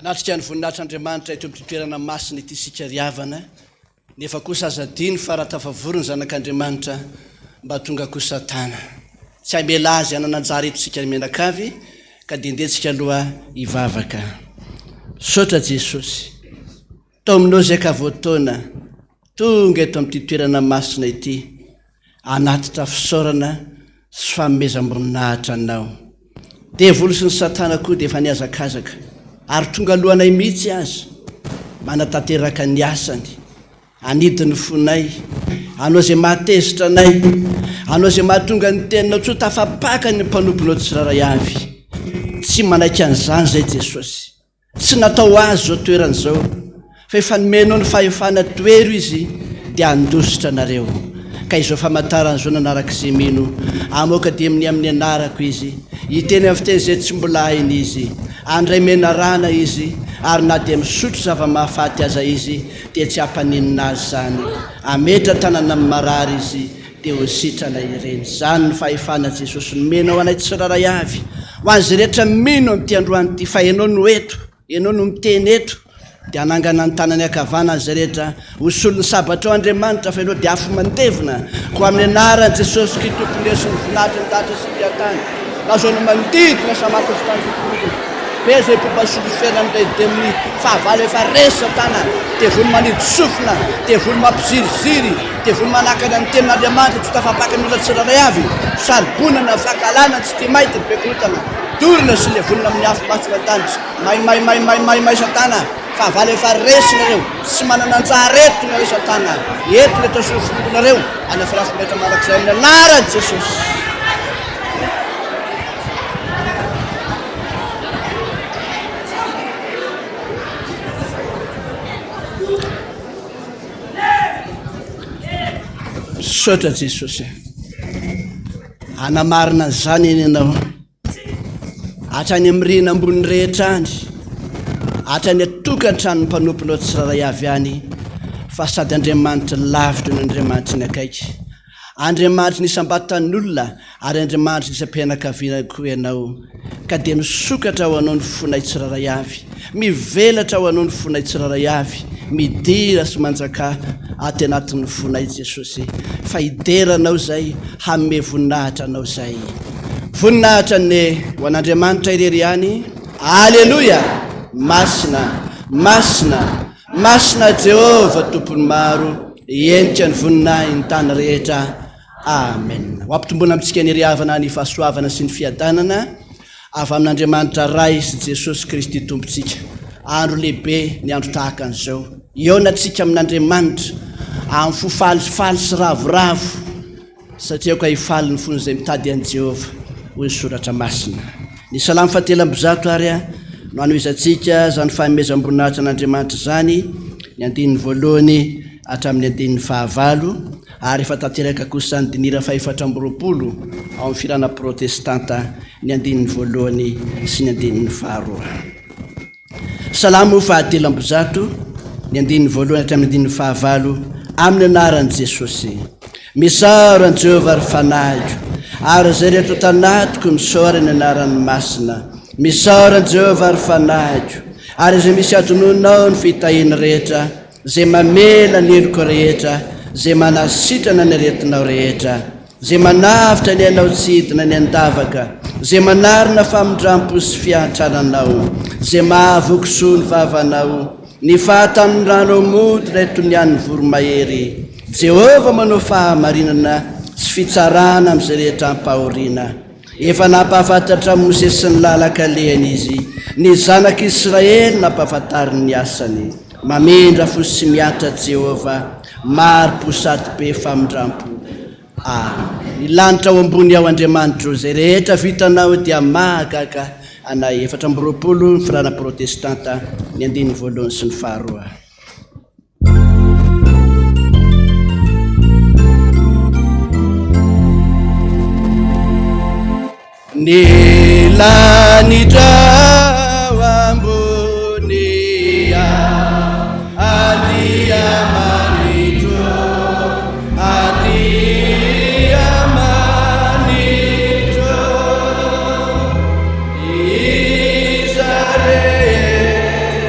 Hanatrika ny voninahitr'Andriamanitra eto amin'ity toerana masina ity isika ry havana, nefa kosa aza adino fa raha tafavory ny zanak'Andriamanitra mba tonga koa Satana. Tsy hamela azy hanana anjara eto isika mianakavy ka dia ndeha tsika aloha hivavaka. Misaotra Jesosy. Taominao izay ka voataona tonga eto amin'ity toerana masina ity hanatitra fisaorana sy fanomezam-boninahitra Anao. Devoly sy ny Satana koa dia efa nihazakazaka ary tonga alohanay mihitsy aza manatanteraka ny asany, hanidy ny fonay, hanao izay mahatezitra anay, hanao izay mahatonga ny teninao tsy ho tafapaka ny mpanomponao tsirairay avy. Tsy manaiky an'izany izay Jesosy. Tsy natao ho azy izao toerana izao, fa efa nomenao ny fahefana toero izy dia handositra anareo. Ka izao famantarana izao nanaraka izay mino, hamoaka demonia amin'ny anarako izy, hiteny amin'ny fiteny izay tsy mbola hainy izy, handray menarana izy, ary na dia misotro zava-mahafaty aza izy, dia tsy hampaninona azy izany, hametra tanana amin'ny marary izy, dia ho sitrana ireny. Izany no fahefana Jesosy nomenao anay tsirairay avy. Ho an'izay rehetra mino amin'ity androany ity fa Ianao no eto, Ianao no miteny eto, dia hanangana ny tanany ankavanana izay rehetra ho solon'ny sabatrao Andriamanitra fa Ianao dia afo mandevona. Koa amin'ny anaran'i Jesosy Kristy Tompon'ny hery sy ny voninahitry ny lanitra sy ny tany, lazao ny manodidina samaky sy tany sy ny Be izay mpomba solifera amin'ilay demonia fahavalo efa resy satana, devoly manidy sofina, devoly mampiziriziry, devoly manakana ny tenin'Andriamanitra tsy ho tafapaka ny olona tsirairay avy, saribonana, fankahalana, tsy tia mainty, be korontana, dorana sy levonina amin'ny afo masina an-danitra, may may may may may may satana, fahavalo efa resy nareo, tsy manana anjara eto nareo satana, eto ny atao solofolonareo, any afaraforetra mandrakizay amin'ny anaran'i Jesosy. Misaotra Jesosy. Hanamarina an'izany eny ianao. Hatrany amin'ny rihana ambony rehetra any, hatrany an-tokantranon'ny mpanomponao tsirairay avy any, fa sady Andriamanitra lavitra no Andriamanitry ny akaiky. Andriamanitry ny isam-batan'olona ary Andriamanitry ny isam-pianakaviana koa Ianao, ka dia misokatra ho Anao ny fonay tsirairay avy, mivelatra ho Anao ny fonay tsirairay avy, midira sy manjakà aty anatin'ny fonay Jesosy, fa hidera Anao izay, hanome voninahitra Anao izay. Voninahitra anie ho an'Andriamanitra irery ihany, Aleloia! Masina, masina, masina Jehovah Tompon'ny maro, Henika ny voninahiny tany rehetra. Amen. Ho ampitomboina amintsika ny riavana ny fahasoavana sy ny fiadanana avy amin'Andriamanitra Ray sy Jesosy Kristy Tompontsika. Andro lehibe ny andro tahaka an'izao. Hihaonantsika amin'Andriamanitra amin'ny fo falifaly sy ravoravo. Satria aoka hifaly ny fon'izay mitady an'i Jehovah, hoy ny Soratra Masina. Ny Salamo fahatelo ambizato àry no hanohizantsika izany fanomezam-boninahitra an'Andriamanitra izany, ny andininy voalohany hatramin'ny andininy fahavalo, ary efa tanteraka kosa ny dinira fahefatra ambiroapolo ao amin'ny Firana Protestanta, ny andininy voalohany sy ny andininy faharoa. Salamo fahatelo ambizato, ny andininy voalohany hatramin'ny andininy fahavalo, amin'ny anaran'i Jesosy. Misaora an'i Jehovah ry fanahiko, ary izay rehetra tanatiko misaora ny anarany masina. Misaora an'i Jehovah ry fanahiko, ary izay misy adinoinao ny fitahiany rehetra, izay mamela ny heloka rehetra, izay manasitrana ny aretinao rehetra. Izay manavotra ny ainao tsy hidina any an-davaka, Izay manarina famindrampo sy fiantrana anao, Izay mahavoky soa ny vavanao, Ny fahatanorana mody ilay toy ny an'ny voromahery. Jehovah manao fahamarinana sy fitsarana amin'izay rehetra ampahoriana. Efa nampahafantatra an'i Mosesy ny lalan-kalehany Izy, ny zanak'Israely nampahafantariny ny asany. Mamindra fo sy miantra Jehovah, mari-po sady be famindram-po. Amen. Ny lanitra ao ambony ao Andriamanitro, izay rehetra vitanao dia mahagaga anay. 24 ny Firana Protestanta, ny andininy voalohany sy ny faharoa. Ny lanitra ao ambony Andriamanitro, Andriamanitro, Iza rehetra.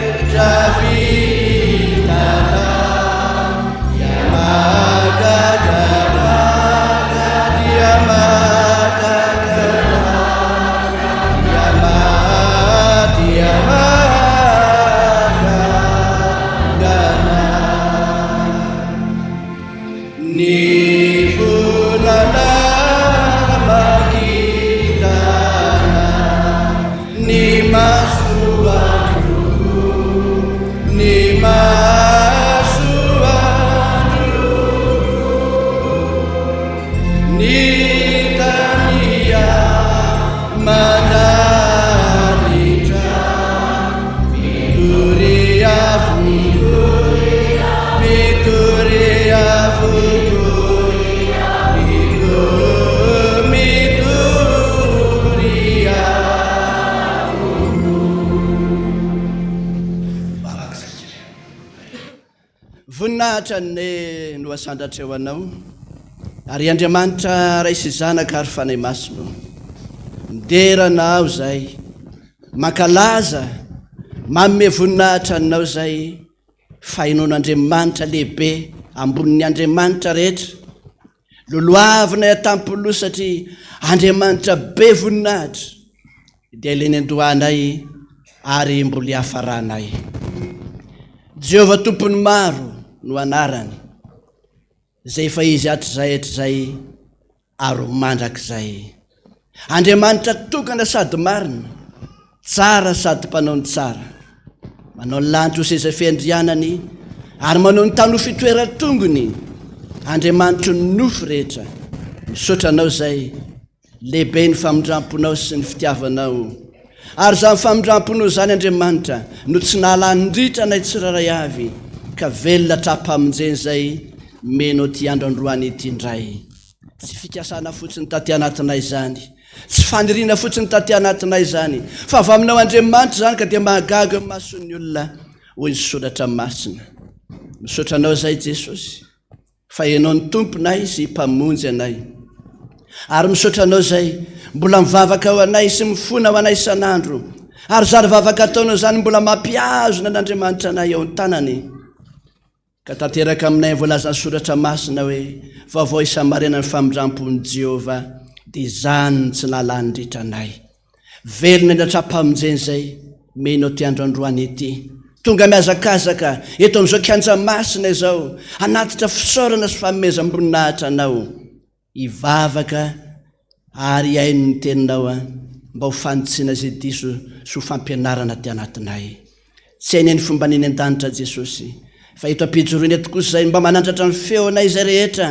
Ny volana makintana, ny masoandro, ny masoandro, ny tania mananitra, mitoria avokoa. Mitoria avokoa, mitoria avokoa. Voninahitra anie no asandratra eo anao, ary Andriamanitra Ray sy Zanaka ary Fanahy Masina. Midera anao izay, mankalaza, manome voninahitra anao izay Fa inoan'Andriamanitra lehibe ambonin'ny andriamanitra rehetra. Lolohavinay an-tampoloha satria Andriamanitra be voninahitra dia ilay niandohanay ary mbola hiafaranay. Jehovah Tompon'ny maro no anarany, izay efa izy hatrizay hatrizay ary ho mandrakizay. Andriamanitra tokana sady marina, tsara sady mpanao ny tsara. Manao ny lanitra ho seza fiandrianany ary manao ny tany ho fitoeran-tongony. Andriamanitry ny nofo rehetra, misaotra Anao izay lehibe ny famindram-ponao sy ny fitiavanao. Ary izany famindram-ponao izany, Andriamanitra, no tsy nahalany ritra anay tsirairay avy, ka velona hatrampamonjena izay Mino ity andro androany ity indray. Tsy fikasana fotsiny taty anatinay izany. Tsy faniriana fotsiny taty anatinay izany. Fa avy aminao Andriamanitra izany ka dia mahagaga eo mason'ny olona, hoy ny soratra masina. Misaotra anao izay Jesosy, fa Ianao ny Tomponay sy Mpamonjy anay. Ary misaotra anao izay mbola mivavaka ho anay sy mifona ho anay isan'andro. Ary izany vavaka ataonao izany mbola mampihazona an'Andriamanitra anay eo an-tanany. Ka tanteraka aminay ny voalazan'ny Soratra Masina hoe, Vaovao isa-maraina ny famindram-pon'i Jehovah, dia izany no tsy nahalany ritra anay. Velona ny hatram-pamonjena izay mino ity andro androany ity. Tonga mihazakazaka eto amin'izao kianja masina izao, hanatitra fisaorana sy fanomezam-boninahitra Anao. Hivavaka ary hihaino ny teninao aho mba ho fanitsiana izay diso sy ho fampianarana aty anatinay. Tsy hainay ny fomban'ny any an-danitra Jesosy, fa eto am-pijoroana eto kosa izay mba manandratra ny feonay izay rehetra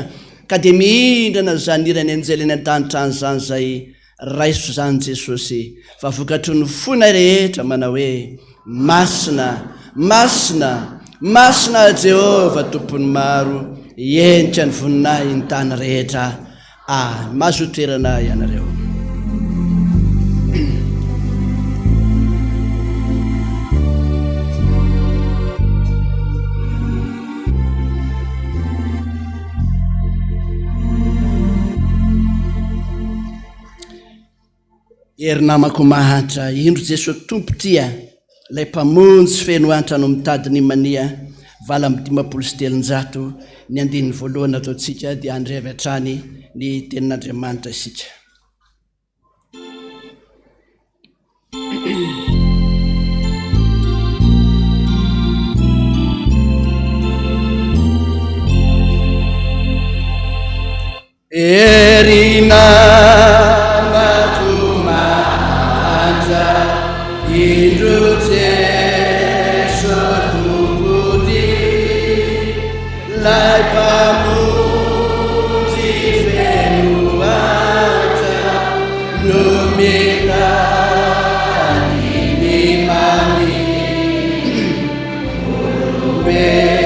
ka dia mihindrana izany hiran'ny anjely any an-danitra any izany izay Raiso izany Jesosy fa vokatry ny fonay rehetra manao hoe, Masina, masina, masina Jehovah Tompon'ny maro, henika ny voninahiny tany rehetra. Amen. Mahazoa toerana ianareo. Hery namako mahantra, indro Jeso Tompo tia, Ilay Mpamonjy feno antra no mitady ny mania, 358, ny andininy voalohany ataontsika dia handre avy hatrany ny tenin'Andriamanitra isika. Ery namako mahantra, indro Jeso Tompo tia, 'Lay Mpamonjy feno antra, no mitady ny mania. Olombelo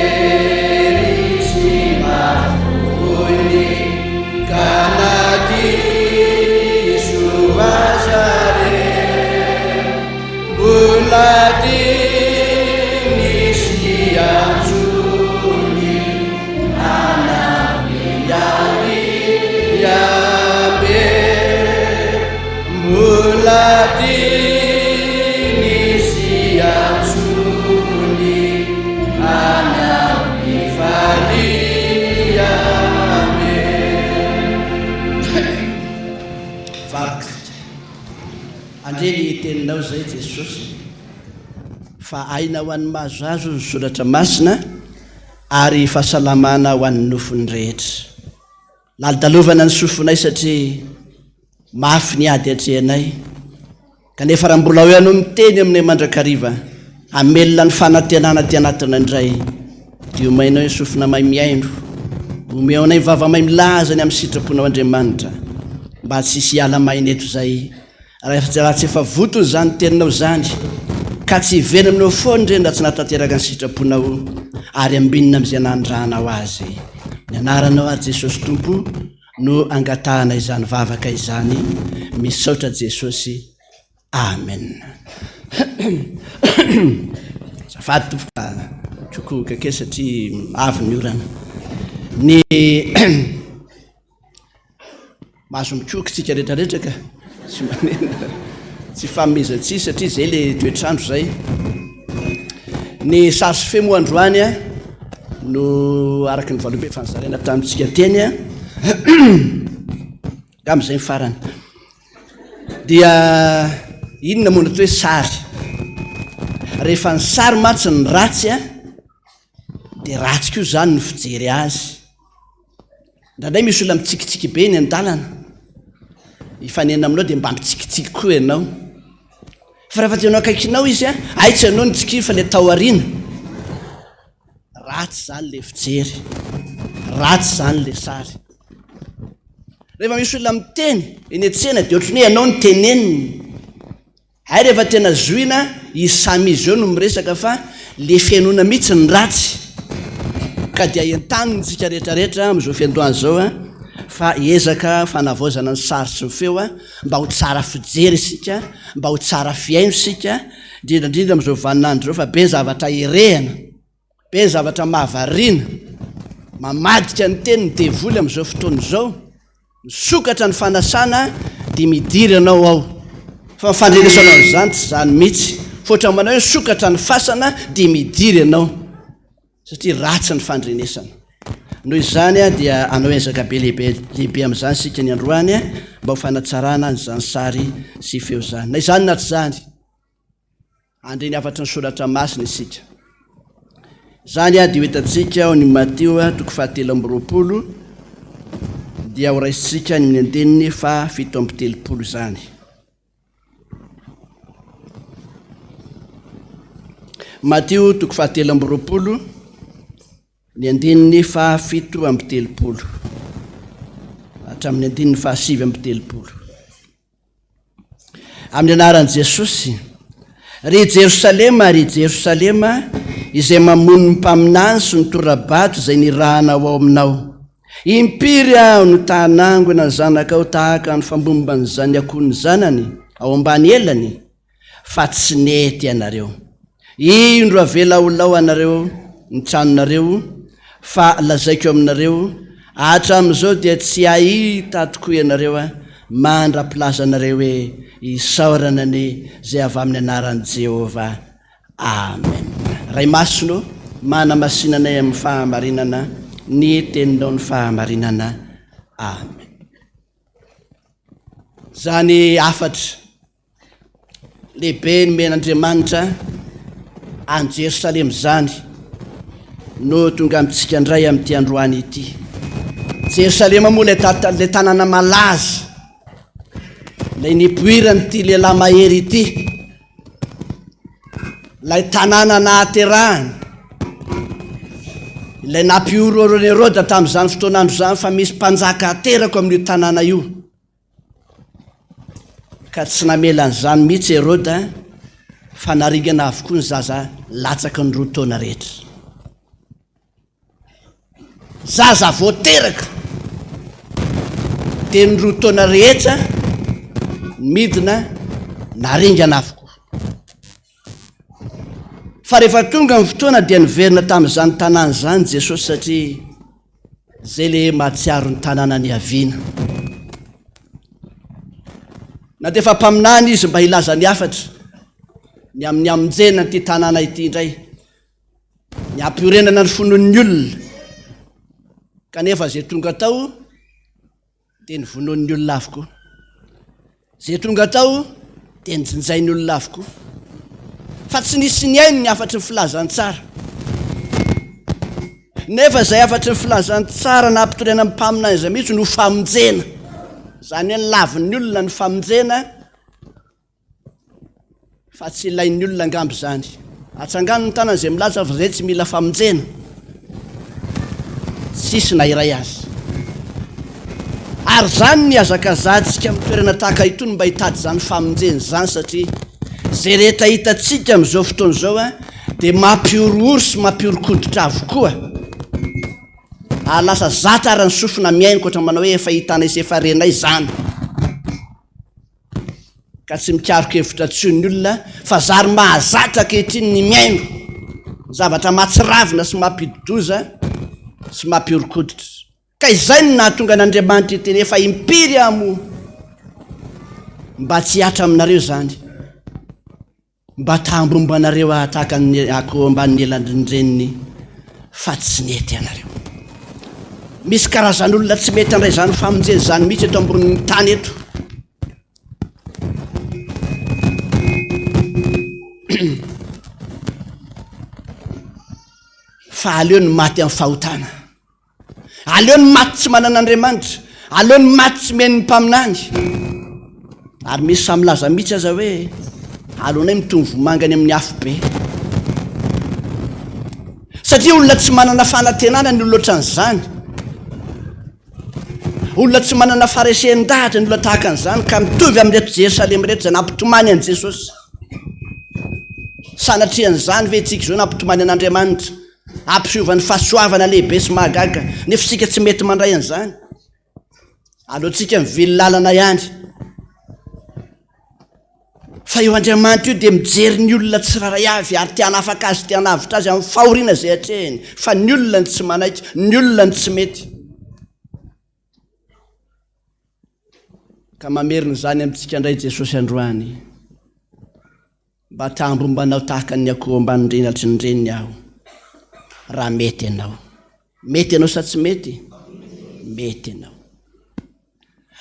tsy mahafoy ka na diso aza re, mbola tiany sy antsoiny hanampy ihany Yahweh. Mbola tiany sy antsoiny hanampy faliame. Vavaka isika. Andre ny teninao izay Jesosy fa aina ho an'ny mahazoazo ny soratra masina ary fahasalamana ho an'ny nofony rehetra. Lalodalovana ny sofinay satria mafy ny ady atrehanay. Kanefa raha mbola ao Ianao miteny aminay mandrakariva, hamelona ny fanantenana aty anatinay indray, dia omenao ny sofina may mihaino, omeo anay vava may milaza ny amin'ny sitraponao Andriamanitra, mba tsy hisy hiala maina eto izay raha tsy efa votony izany teninao izany, ka tsy hiverina aminao foana ireny raha tsy nahatanteraka ny sitraponao, ary ambinina amin'izay nanirahanao azy. Ny anaranao ary Jesosy Tompo. No angatahana izany vavaka izany misaotra Jesosy Amen Azafady tompoko fa kokohoka kely satria avy ny orana ny mahazo mikoky tsika rehetrarehetra ka tsy manenina tsy fanomezan-tsiny satria zay le toetr'andro zay Ny sary sy feo moa androany no araka ny valopy efa nozaraina tamintsika teny angamba izay ny farany. Dia inona moa no atao hoe sary? Rehefa ny sary mantsy ny ratsy dia ratsy koa izany ny fijery azy. Indraindray misy olona mitsikitsiky be eny an-dalana. Hifanena aminao dia mba mitsikitsiky koa ianao. Fa rehefa tena akaikinao izy a, hay tsy ianao no tsikiry fa ilay tao aoriana. Ratsy izany ilay fijery. Ratsy izany ilay sary. Rehefa misy olona miteny eny an-tsena dia ohatran'ny hoe ianao no teneniny. Hay rehefa tena zohina, izy samy izy eo no miresaka fa le fihenoana mihitsy ny ratsy. Ka dia entaniny tsika rehetra rehetra amin'izao fiandohana izao fa ezaka fanavaozana ny sary sy ny feo mba ho tsara fijery isika, mba ho tsara fihaino isika, indrindra indrindra amin'izao vaninandro izao fa be zavatra erehana, be zavatra mahavariana, mamadika ny teny ny devoly amin'izao fotoana izao. Misokatra ny fanasana dia midira ianao ao. Fa ny fandrenesanao an'izany tsy izany mihitsy. Fa ohatran'ny manao hoe misokatra ny fasana dia midira ianao. Satria ratsy ny fandrenesana. Noho izany dia hanao ezaka be lehibe lehibe amin'izany isika ny androany mba ho fanatsarana an'izany sary sy feo izany. Na izany na tsy izany. Handre ny hafatry ny Soratra Masina isika. Izany dia ho hitantsika ao ny Matio toko fahatelo amby 20, dia ho raisintsika ny amin'ny andininy faha 37 izany. Matio toko fahatelo amby 20, ny andininy faha 37 hatramin'ny andininy faha 39. Amin'ny anaran'i Jesosy. Ry Jerosalema, ry Jerosalema, izay mamono ny mpaminany sy ny tora-bato izay nirahana ho ao aminao. Impiry aho no ta-hanangona ny zanakao tahaka ny fambomban'izany akoho ny zanany ao ambany elany, fa tsy nety ianareo. Indro avela ho lao anareo ny tranonareo, fa lazaiko aminareo, hatramin'izao dia tsy hahita tokoa ianareo mandra-pilazanareo hoe, Isaorana anie izay avy amin'ny anaran'i Jehovah. Amen. Ray Masina ô, manamasina anay amin'ny fahamarinana, ny teninao ny fahamarinana. Amen. Izany hafatra lehibe nomen'Andriamanitra any Jerosalema izany no tonga amintsika indray amin'ity androany ity. Jerosalema moa ilay tata- ilay tanàna malaza, ilay nipoiran'ity lehilahy mahery ity, ilay tanàna nahaterahany, ilay nampihorohoro an'i Heroda tamin'izany fotoan'andro izany fa misy mpanjaka haterako amin'io tanàna io. Ka tsy namela an'izany mihitsy Heroda fa naringana avokoa ny zaza latsaky ny roa taona rehetra. Zaza vao teraka dia ny roa taona rehetra midina naringana avokoa. Fa rehefa tonga ny fotoana dia niverina tamin'izany tanàna izany Jesosy satria zay le mahatsiaro ny tanàna niaviana. Na dia efa mpaminany izy mba hilaza ny hafatra ny amin'ny hamonjena an'ity tanàna ity indray, ny hampiorenana ny finoan'ny olona, kanefa izay tonga tao dia novonoin'ny olona avokoa. Izay tonga tao dia nojinjain'ny olona avokoa. Fa tsy nisy nihaino ny hafatry ny filazantsara. Nefa izay hafatry ny filazantsara nampitoriana ny mpaminany izay mihitsy no famonjena. Izany hoe lavin'ny olona ny famonjena fa tsy ilain'ny olona angamba izany. Atsangano ny tanana izay milaza fa izay tsy mila famonjena. Tsisy na iray aza. Ary izany ny hazakazahantsika amin'ny toerana tahaka itony mba hitady izany famonjena izany satria izay rehetra hitantsika amin'izao fotoana izao dia mampihorohoro sy mampihoron-koditra avokoa. Ary lasa zatra ary ny sofina mihaino ankoatra manao hoe efa hitanay sy efa renay izany. Ka tsy mikaroka hevitra intsony ny olona fa zary mahazatra ankehitriny ny mihaino ny zavatra mahatsiravina sy mampidi-doza sy mampihoron-koditra. Ka izay no nahatonga an'Andriamanitra hiteny efa impiry aho moa mba tsy hihatra aminareo izany. Mba ta-hambomba anareo aho tahaka ny akoho ambanin'ny elan-dreniny, fa tsy nety ianareo. Misy karazan'olona tsy mety handray izany famonjena izany mihitsy eto ambonin'ny tany eto. Fa aleo ny maty amin'ny fahotana. Aleo ny maty tsy manana Andriamanitra, aleo ny maty tsy mihaino ny mpaminany. Ary misy samy milaza mihitsy aza hoe aleonay mitono vomanga any amin'ny afo be. Satria olona tsy manana fanantenana ny olona ohatran'izany. Olona tsy manana faharesen-dahatra ny olona tahaka an'izany ka mitovy amin'ireto Jerosalema ireto izay nampitomany an'i Jesosy. Sanatrian'izany ve isika izao nampitomany an'Andriamanitra? Hampiova ny fahasoavana lehibe sy mahagaga, nefa isika tsy mety mandray an'izany. Aleontsika mivily lalana ihany. Fa io Andriamanitra io dia mijery ny olona tsirairay avy ary te hanafaka azy, te hanavotra azy amin'ny fahoriana izay atrehiny. Fa ny olona no tsy manaiky, ny olona no tsy mety. Ka mamerina izany amintsika indray Jesosy androany. Mba ta-hambomba anao tahaka ny akoho ambany renatry ny reniny aho, raha mety ianao. Mety ianao sa tsy mety? Mety ianao.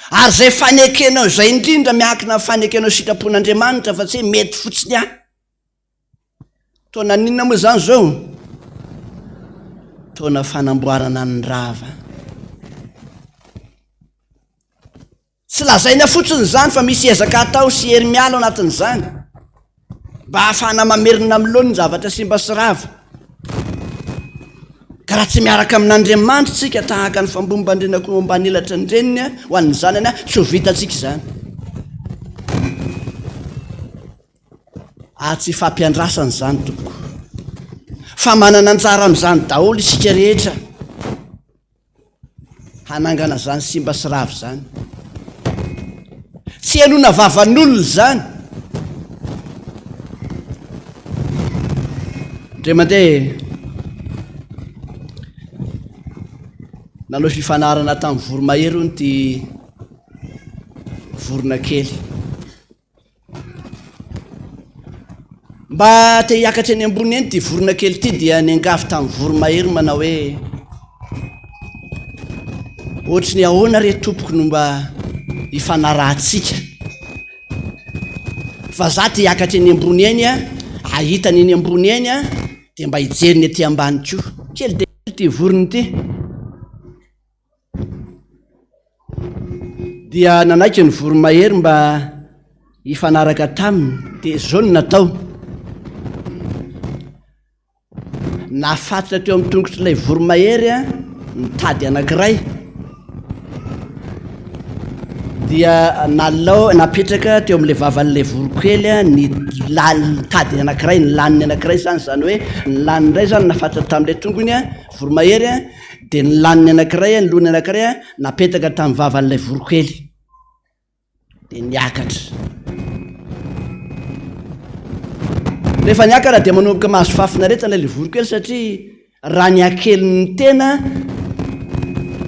Ary izay fanekenao izay indrindra miankina amin'ny fanekenao sitrapon'Andriamanitra fa tsy hoe mety fotsiny ahy. Taona n'inona moa izany izao? Taona fanamboarana ny rava. Tsy lazaina fotsiny izany fa misy ezaka atao sy hery miala ao anatin'izany mba hahafahana mamerina amin'ny laoniny ny zavatra simba sy rava. Ka raha tsy miaraka amin'Andriamanitra isika tahaka ny fambombandriana koa ambany elatra ny reniny ho an'ny zanany, tsy ho vitantsika izany. Ary tsy ifampiandrasana izany tompoko. Fa manana anjara amin'izany daholo isika rehetra. Hanangana izany simba sy rava izany. Tsy henoina vavan'olona izany. Ndre mandeha nanao fifanarana tamin'ny voromahery hono ity vorona kely. Mba te hiakatra eny ambony eny ity vorona kely ity dia niangavy tamin'ny voromahery manao hoe ohatry ny ahoana re tompoko no mba hifanarahantsika fa za te hiakatra eny ambony eny a ahita ny eny ambony eny a dia mba hijery ny aty ambany koa kely dia kely ity vorona ity Dia nanaiky ny voromahery mba hifanaraka taminy, dia izao no natao. Nafatotra teo amin'ny tongotr'ilay voromahery ny tady anankiray, dia nalao napetraka teo amin'ilay vavan'ilay voronkely ny lal- tady anankiray, ny laniny anankiray izany, izany hoe ny laniny iray izany nafatotra tamin'ilay tongony voromahery, Dia ny laniny anankiray, ny lohany anankiray napetaka tamin'ny vavan'ilay voronkely. Dia niakatra. Rehefa niakatra dia manomboka mahazo fahafinaretana ilay voronkely satria raha ny hakelin'ny tena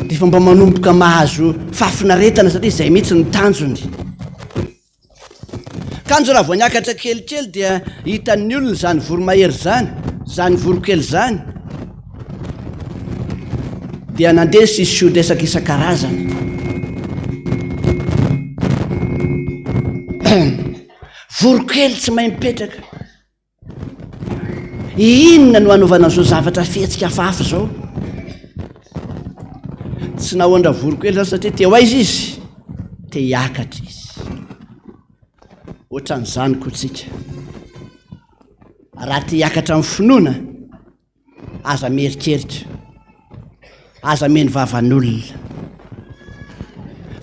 dia efa mba manomboka mahazo fahafinaretana satria izay mihitsy ny tanjony. Kanjo raha vao niakatra kelikely dia hitan'ny olona izany voromahery izany, izany voronkely izany, dia nandeha ny sision-dresaka isan-karazany. Voronkely tsy mahay mipetraka. Inona no hanaovana an'izao zavatra fihetsika hafahafa izao? Tsy nahoan-dra voronkely izany satria te ho aiza izy? Te hiakatra izy. Ohatran'izany koa tsika. Raha te hiakatra amin'ny finoana, aza mieritreritra, aza meno vavan'olona.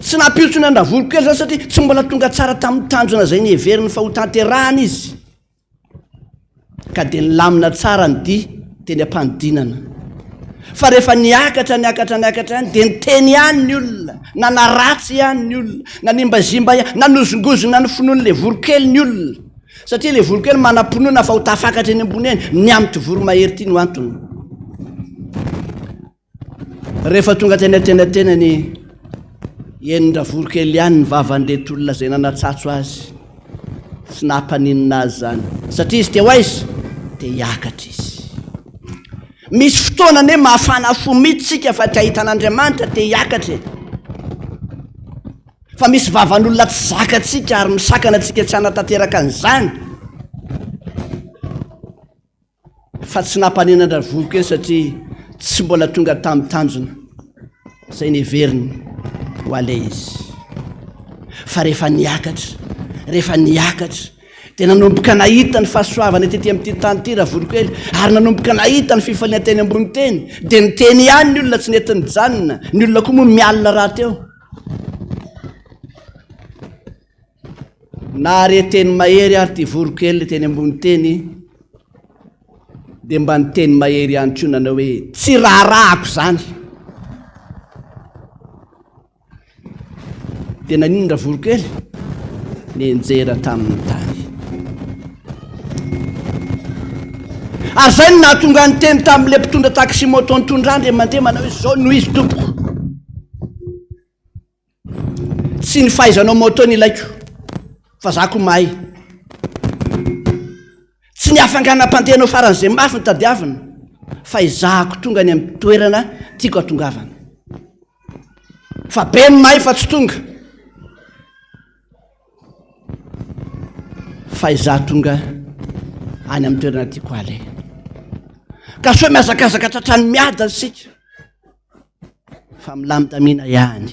Tsy nampihontsona an-dRavoronkely izany satria tsy mbola tonga tsara tamin'ny tanjona izay niheveriny fa hotanterahana izy. Ka dia nilamina tsara ny dia teny am-panidinana. Fa rehefa niakatra, niakatra, niakatra ihany dia niteny ihany ny olona, nanaratsy ihany ny olona, nanimbazimba ihany, nanozongozona ny finoan'ilay voronkely ny olona. Satria ilay voronkely manam-pinoana fa ho tafakatra eny ambony eny, ny amin'ity voromahery ity no antony. Rehefa tonga teny antenatenany, henon-dRavorokely ihany ny vavan'ireto olona izay nanatsatso azy. Tsy nampaninona azy izany, satria izy te ho aiza? Te hiakatra izy. Misy fotoana anie mahafana fo mihitsy isika fa te hahita an'Andriamanitra, te hiakatra e. Fa misy vavan'olona tsy zakantsika ary misakana antsika tsy hanatanteraka an'izany. Fa tsy nampanena an-dRavoro kely satria tsy mbola tonga tamin'ny tanjona izay neveriny ho aleha izy. Fa rehefa niakatra, rehefa niakatra, dia nanomboka nahita ny fahasoavana tety amin'ity tany ity Ravorokely, ary nanomboka nahita ny fifaliana teny ambony teny. Dia niteny ihany ny olona tsy nety nijanona, ny olona koa moa mialona rahateo. Nahare teny mahery ary ity voronkely teny ambony teny, dia mba niteny mahery ihany koa nanao hoe, Tsy raharahako izany. Dia naninona voronkely? Nianjera tamin'ny tany. Ary izay no nahatonga ny teny tamin'ilay mpitondra taxi moto nitondra ahy indray mandeha manao hoe, Izao no izy tompoko. Tsy ny fahaizanao moto no ilaiko fa za koa mahay. Tsy ny hafanganam-pandehanao faran'izay mafy no tadiavina fa ezahako tonga any amin'ny toerana tiako hatongavana. Fa be ny mahay fa tsy tonga. Fa izaho tonga any amin'ny toerana tiako haleha. Ka sao mihazakazaka tratran'ny miadana isika. Fa milamindamina ihany.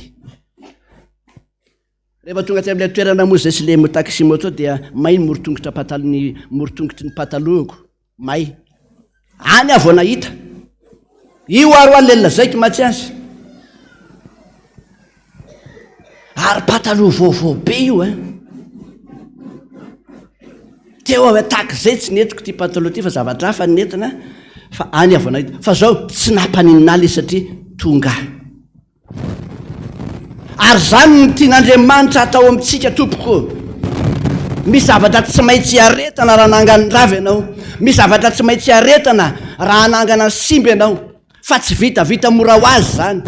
Rehefa tonga aty amin'ilay toerana moa izay sy le taxi moto dia may ny morotongotra patalo ny morotongotry ny patalohako may. Any aho vao nahita. Io ary ho an'ilay lazaiko mantsy azy. Ary pataloha vaovao be io eh. Teo aho tahaka izay tsy nentiko ity pataloha ity fa zavatra hafa no nentina fa any aho vao nahita. Fa zao tsy nampaninona ahy ilay izy satria tonga aho. Ary izany no tian'Andriamanitra hatao amintsika tompoko. Misy zavatra tsy maintsy iaretana raha hanangana ny rava ianao. Misy zavatra tsy maintsy iaretana raha hanangana ny simba ianao. Fa tsy vitavita mora ho azy izany.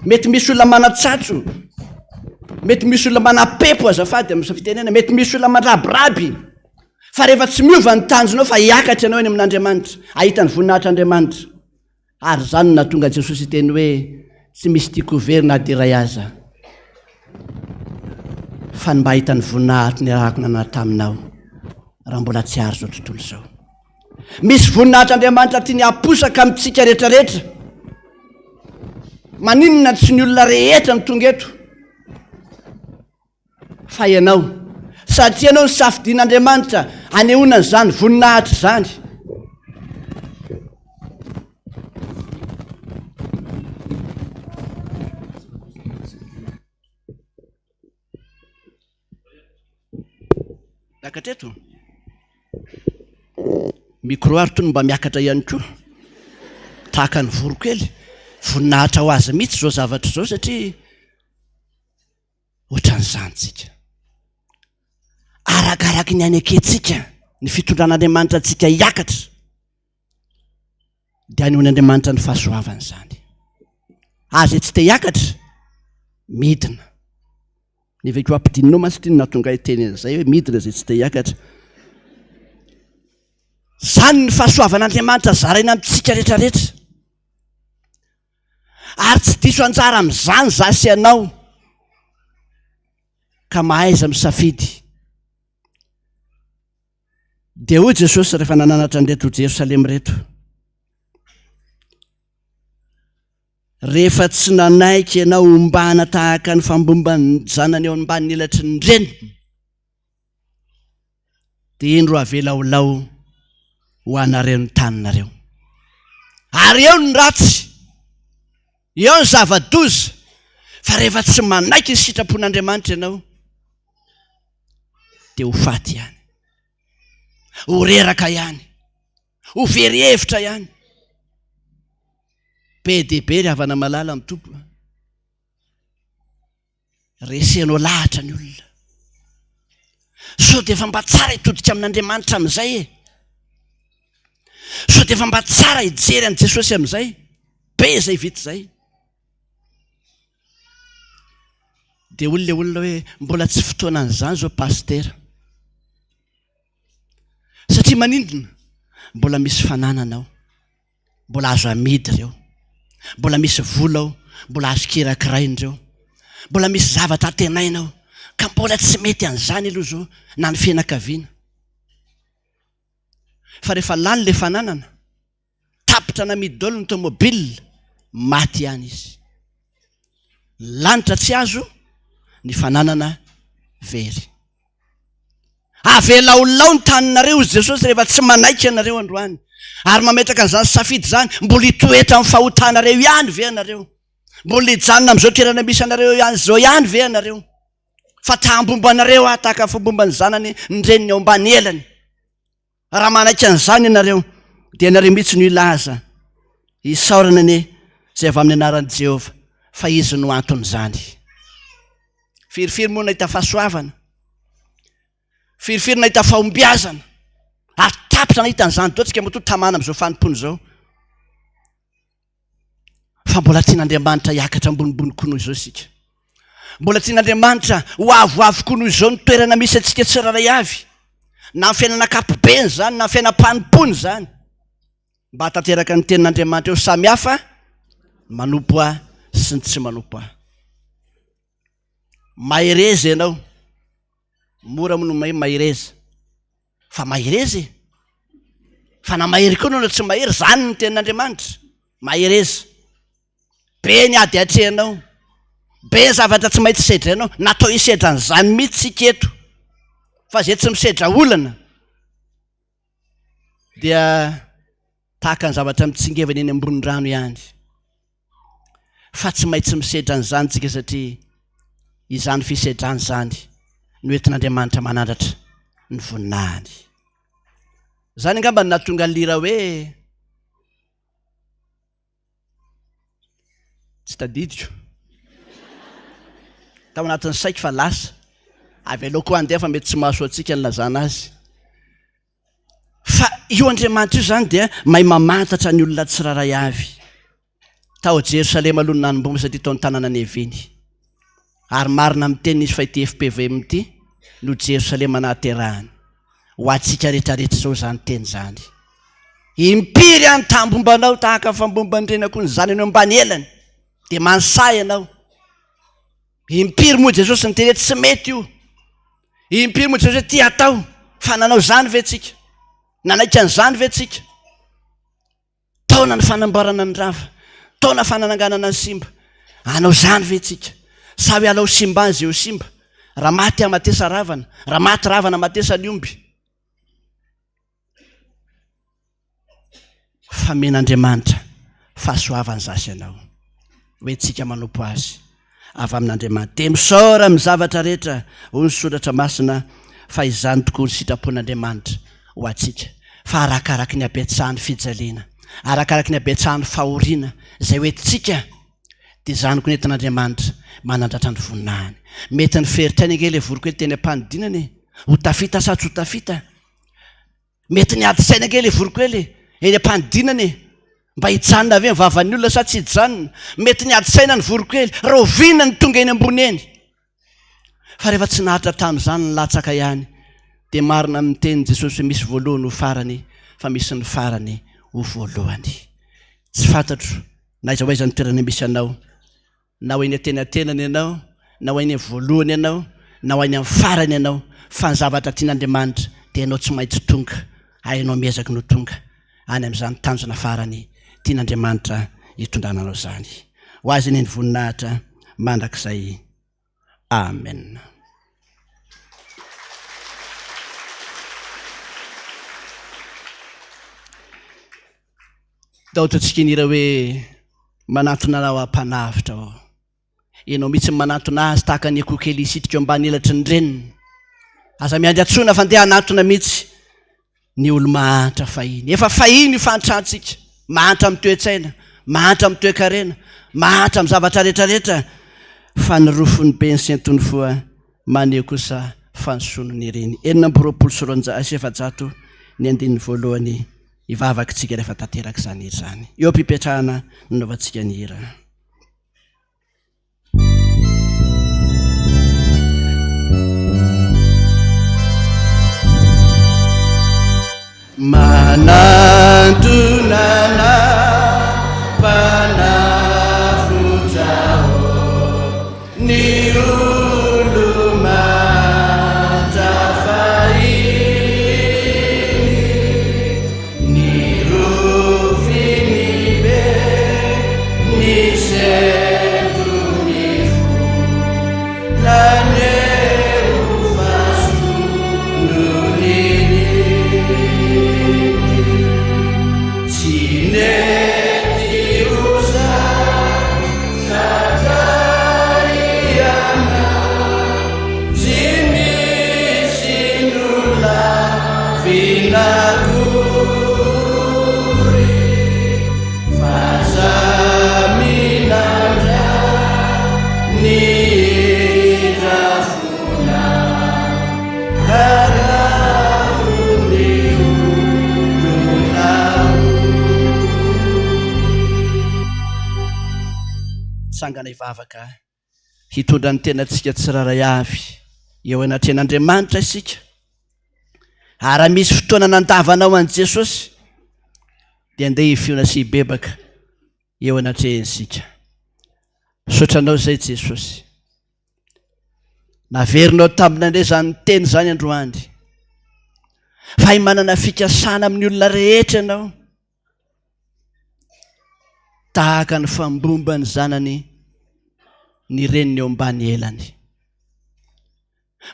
Mety misy olona manatsatso, mety misy olona manapepo azafady amin'ny fitenena, mety misy olona mandrabiraby. Fa rehefa tsy miova ny tanjonao fa hiakatra ianao eny amin'Andriamanitra, hahita ny voninahitr'Andriamanitra. Ary izany no nahatonga an'i Jesosy hiteny hoe, Tsy misy tiako ho very na dia iray aza, fa ny mba hahita ny voninahitro niarahako nanana taminao, raha mbola tsy ary izao tontolo izao. Misy voninahitr'Andriamanitra tiany haposaka amintsika rehetrarehetra. Maninona tsy ny olona rehetra no tonga eto? Fa ianao, satria ianao no safidian'Andriamanitra hanehoana an'izany voninahitra izany. Miakatra eto? Micro ary tony mba miakatra ihany koa. Tahaka ny voronkely. Voninahitra ho azy mihitsy izao zavatra izao satria ohatran'izany tsika. Arakaraky ny anekentsika ny fitondran'Andriamanitra antsika hiakatra dia anehoan'Andriamanitra ny fahasoavany izany. Ary izay tsy te hiakatra, midina. Ny eveko ampidininao mantsy ity no nahatonga ahy hiteny an'izay hoe midina izay tsy te hiakatra. Izany ny fahasoavan'Andriamanitra zaraina amintsika rehetrarehetra. Ary tsy diso anjara amin'izany za sy ianao. Ka mahaiza misafidy. Dia hoy Jesosy rehefa nananatra an'ireto Jerosalema ireto. Rehefa tsy nanaiky ianao hombana tahaka ny fambomban'ny zanany eo ambanin'ny elatry ny reniny, dia indro avela ho lao ho anareo ny taninareo. Ary eo ny ratsy, eo ny zava-doza, fa rehefa tsy manaiky ny sitrapon'Andriamanitra ianao, dia ho faty ihany, ho reraka ihany. Ho very hevitra ihany. Be dia be ry havana malala amin'ny Tompo a. Resenao lahatra ny olona. Sao dia efa mba tsara hitodika amin'Andriamanitra amin'izay e. Sao dia efa mba tsara hijery an'i Jesosy amin'izay. Be izay vita izay. Dia hoy ilay olona hoe mbola tsy fotoanan'izany izao pasitera. Satria manindina, mbola misy fananana ao, mbola azo amidy ireo, mbola misy vola ao, mbola azo kirakiraina ireo, mbola misy zavatra antenaina ao, ka mbola tsy mety an'izany aloha izao na ny fianakaviana. Fa rehefa lany ilay fananana, Tapitra namidy daholo ny tomobile, maty ihany izy. Ny lanitra tsy azo, ny fananana very. Avelao lao ny taninareo hozy Jesosy rehefa tsy manaiky ianareo androany. Ary mametraka an'izany safidy izany, mbola hitoetra amin'ny fahotanareo ihany ve ianareo? Mbola hijanona amin'izao toerana misy anareo ihany izao ihany ve ianareo? Fa ta hambomba anareo aho tahaka ny fambomban'ny zanany ny reniny ao ambany elany. Raha manaiky an'izany ianareo, dia ianareo mihitsy no hilaza, Isaorana anie izay avy amin'ny anaran'i Jehovah, fa izy no anton'izany. Firifiry moa nahita fahasoavana? Firifiry nahita fahombiazana? Ary tapitra nahita an'izany daholo tsika matoa tamana amin'izao fanompoana izao. Fa mbola tian'Andriamanitra hiakatra ambonimbony koa noho izao isika. Mbola tian'Andriamanitra ho avoavo koa noho izao ny toerana misy antsika tsirairay avy. Na ny fiainana ankapobeny izany, na ny fiainam-panompoana izany. Mba hahatanteraka ny tenin'Andriamanitra eo samy hafa manompo ahy sy ny tsy manompo ahy. Mahereza ianao. Mora moa no mahay mahereza. Fa mahereza e. Fa na mahery koa anao na tsy mahery, zany ny tenin'Andriamanitra. Mahereza. Be ny ady atrehinao. Be ny zavatra tsy maintsy sedrainao. Natao hisedra an'izany mihitsy tsika eto. Fa izay tsy misedra olana dia tahaka ny zavatra mitsingevana eny ambony rano ihany. Fa tsy maintsy misedra an'izany tsika satria izany fisedrana izany no entin'Andriamanitra manandratra ny voninahiny. Izany angamba no nahatonga ny lira hoe tsy tadidiko tao anatin'ny saiko fa lasa. Avelao koa handeha fa mety tsy mahasoa antsika ny lazana azy. Fa io Andriamanitra io izany dia mahay mamantatra ny olona tsirairay avy. Tao Jerosalema aloha no nanombohana satria tao an-tanana niaviany. Ary marina amin'ny teniny izy fa ity FPVM ity no Jerosalema nahaterahany. Ho antsika rehetrarehetra izao izany teny izany. Impiry aho nitambomba anao tahaka ny fambomban'ny reny akoho ny zanany eo ambany elany. Dia mansaha ianao. Impiry moa Jesosy niteny hoe tsy mety io. Impiry moa Jesosy hoe ty atao. Fa nanao izany ve tsika? Nanaiky an'izany ve tsika? Taona ny fanamboarana ny rava. Taona fananganana ny simba. Hanao izany ve tsika? Sa hoe alao simba any izay ho simba? Raha maty hamatesa ravana. Raha maty ravana hamatesa ny omby. Famen'Andriamanitra fahasoavany za sy ianao. Hoe tsika manompo Azy avy amin'Andriamanitra. Dia misaora amin'ny zavatra rehetra, hoy ny Soratra Masina, fa izany tokoa ny sitrapon'Andriamanitra ho antsika. Fa arakaraky ny habetsahan'ny fijaliana, arakaraky ny habetsahan'ny fahoriana izay ho entintsika, dia izany koa ny entin'Andriamanitra manandratra ny voninahiny. Mety niferotra aina ange ilay vorokely teny am-panidinana e! Ho tafita sa tsy ho tafita? Mety niady saina kely i Voronkely e, eny am-panidinana e. Mba hijanona ve ny vavan'ny olona sa tsy hijanona? Mety niady saina ny Voronkely, rahoviana no tonga eny ambony eny? Fa rehefa tsy naharitra tamin'izany ny latsaka ihany, dia marina amin'ny tenin'i Jesosy hoe misy voalohany ho farany, fa misy ny farany ho voalohany. Tsy fantatro na aiza ho aiza ny toerana misy anao. Na ho eny antenatenany ianao, na ho eny amin'ny voalohany ianao, na ho any amin'ny farany ianao, fa ny zavatra tian'Andriamanitra dia ianao tsy maintsy tonga, ary ianao miezaka no tonga any amin'izany tanjona farany tian'Andriamanitra hitondrana anao izany. Ho Azy anie ny voninahitra mandrakizay. Amen. Ndao ataontsika ny hira hoe Manantona Anao Aho Mpanavotra ô. Ianao mihitsy no manantona azy tahaka ny akoho kely hisitrika eo ambany elatry ny reniny. Aza miandry antsoina fa ndeha hanantona mihitsy ny olo-mahantra fahiny. Efa fahiny io fahantrantsika. Mahantra amin'ny toe-tsaina, mahantra amin'ny toe-karena, mahantra amin'ny zavatra rehetrarehetra. Fa ny rofin'ny be ny senton'ny foa maneho kosa fa ny soa no niriny. 426 ny andininy voalohany hivavaka isika rehefa tanteraka izany hira izany. Eo am-pipetrahana nanaovantsika ny hira. Manantona mpanavotra ô ny olo-mahantra fahiny, ny rofiny be, ny sento ny fo, naneho fa soa no niriny. Tsy nety ho zatra ianao, tsy misy nolavina akory, fa samy nandray ny indrafona ka ravon'ny olona Tsangana hivavaka hitondra ny tenantsika tsirairay avy eo anatrehan'Andriamanitra isika. Ary raha misy fotoana nandavanao an'i Jesosy, dia andeha hifiona sy hibebaka eo anatrehany isika. Misaotra anao izay Jesosy. Naverinao taminay indray izany teny izany androany. Fa hay manana fikasana amin'ny olona rehetra ianao. Tahaka ny fambomba ny zanany ny reniny eo ambany elany.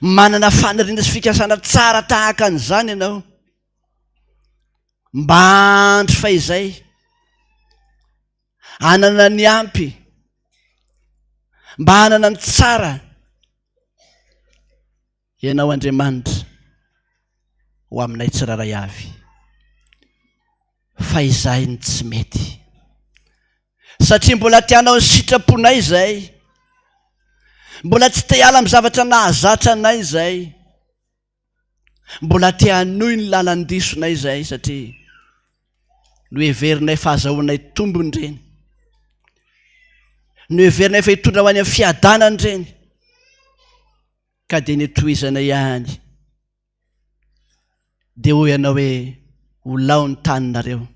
Manana faniriana sy fikasana tsara tahaka an'izany ianao. Mba andro fahizay, hanana ny ampy, mba hanana ny tsara. Ianao Andriamanitra ho aminay tsirairay avy fa izahay no tsy mety satria mbola tianao ny sitraponay izay, mbola tsy te hiala amin'ny zavatra nahazatra anay izay, mbola te hanohy ny lalan-disonay izay satria noheverinay fa azahoanay tombony ireny, noheverinay fa hitondra ho any amin'ny fiadanana ireny. Ka dia nitohizana ihany. Dia hoy ianao hoe, Ho lao ny taninareo.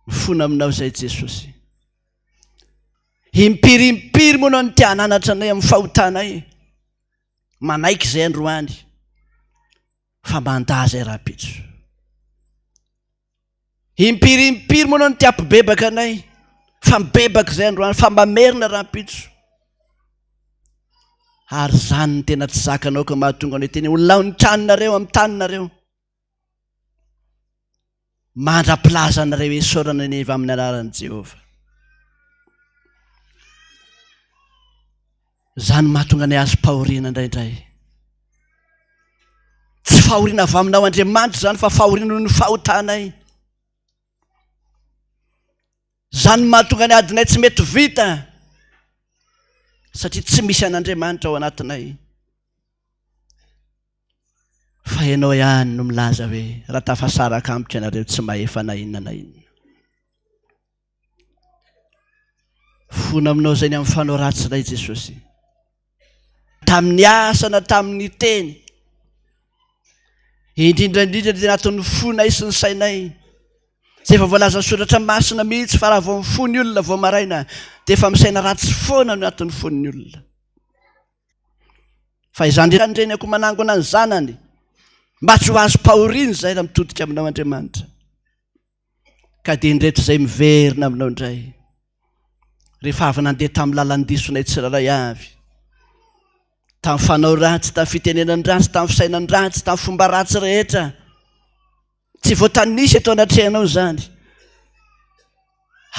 Mifona aminao izay Jesosy. Impiry impiry moa no te hananatra anay amin'ny fahotanay. Manaiky izay androany fa mandà izay rahampitso. Impiry impiry moa anao no te hampibebaka anay fa mibebaka izay androany fa mamerina rahampitso. Ary izany no tena tsy zakanao ka mahatonga anao hiteny ho lao ny tranonareo amin'ny taninareo. Mandra-pilazanareo esorana ny avy amin'ny anaran'i Jehovah. Izany mahatonga anay azom-pahoriana indraindray. Tsy fahoriana avy aminao Andriamanitra izany fa fahoriana noho ny fahotanay. Izany mahatonga ny adinay tsy mety vita satria tsy misy an'Andriamanitra ao anatinay. Fa ianao ihany no milaza hoe raha tafasaraka amiko ianareo tsy mahefa na inona na inona. Fona aminao izay ny amin'ny fanao ratsy ilay Jesosy. Tamin'ny asa na tamin'ny teny. Indrindra indrindra ny anatin'ny fonay sy ny sainay. Izay efa voalazan'ny soratra masina mihitsy fa raha vao mifoha ny olona vao maraina dia efa misaina ratsy foana no anatin'ny fon'ny olona. Fa izany indrindra ny akoho manangona ny zanany mba tsy ho azom-pahoriana izay raha mitodika aminao Andriamanitra. Ka dia indreto izay miverina aminao indray. Rehefa avy nandeha tamin'ny lalan-disonay tsirairay avy, tamin'ny fanao ratsy, tamin'ny fitenenan-dratsy, tamin'ny fisainan-dratsy, tamin'ny fomba ratsy rehetra, tsy voatanisa eto anatrehanao izany.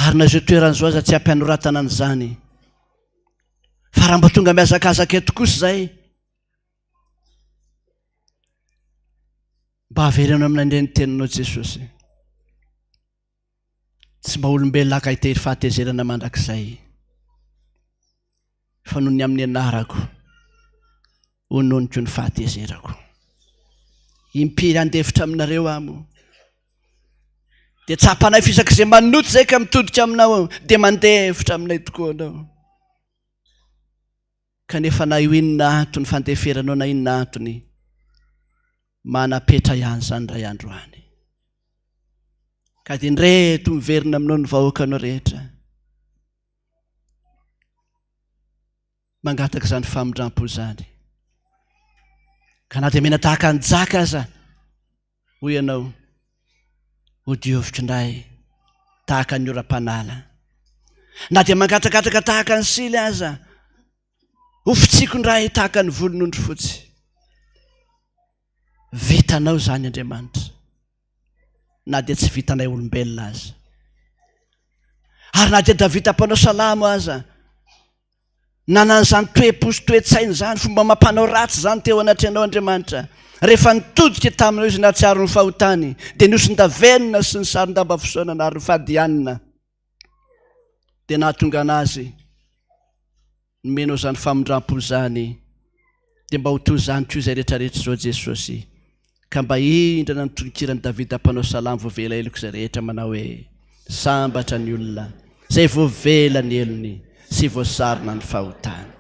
Ary na izao toerana izao aza tsy ampy hanoratana an'izany. Fa raha mba tonga mihazakazaka eto kosa izay, mba avereno aminay indray ny teninao Jesosy. Tsy mba olombelona haka hitehiry fahatezerana mandrakizay, fa noho ny amin'ny anarako, hononiko ny fahatezerako. Impiry handefitra aminareo aho moa? Dia tsapanay fa isak'izay manoto izay ka mitodika aminao, dia mandefitra aminay tokoa anao. Kanefa na io inona antony fandeferanao na inona antony, manam-petra ihany izany indray andro any. Ka dia indreto miverina aminao ny vahoakanao rehetra. Mangataka izany famindram-po izany. Ka na dia mena tahaka ny jaka aza, hoy ianao, ho dioviko indray tahaka ny oram-panala. Na dia mangatrakatraka tahaka ny sily aza, ho fotsiako indray tahaka ny volon'ondry fotsy. Vitanao izany Andriamanitra, na dia tsy vitanay olombelona aza. Ary na dia Davida mpanao salamo aza, nanana izany toe-po sy toe-tsaina izany, fomba amam-panao ratsy izany teo anatrehanao Andriamanitra. Rehefa nitodika taminao izy nahatsiaro ny fahotany, dia nihoson-davenona sy ny saron-damba fisaonana ary ny fadianina dia nahatonga anazy nomenao izany famindram-po izany, dia mba ho toy izany koa izay rehetra rehetra izao Jesosy, ka mba hindrana ny tononkiran'i Davida mpanao salamo voavela heloka izay rehetra manao hoe, Sambatra ny olona izay voavela ny helony sy voasarona ny fahotany.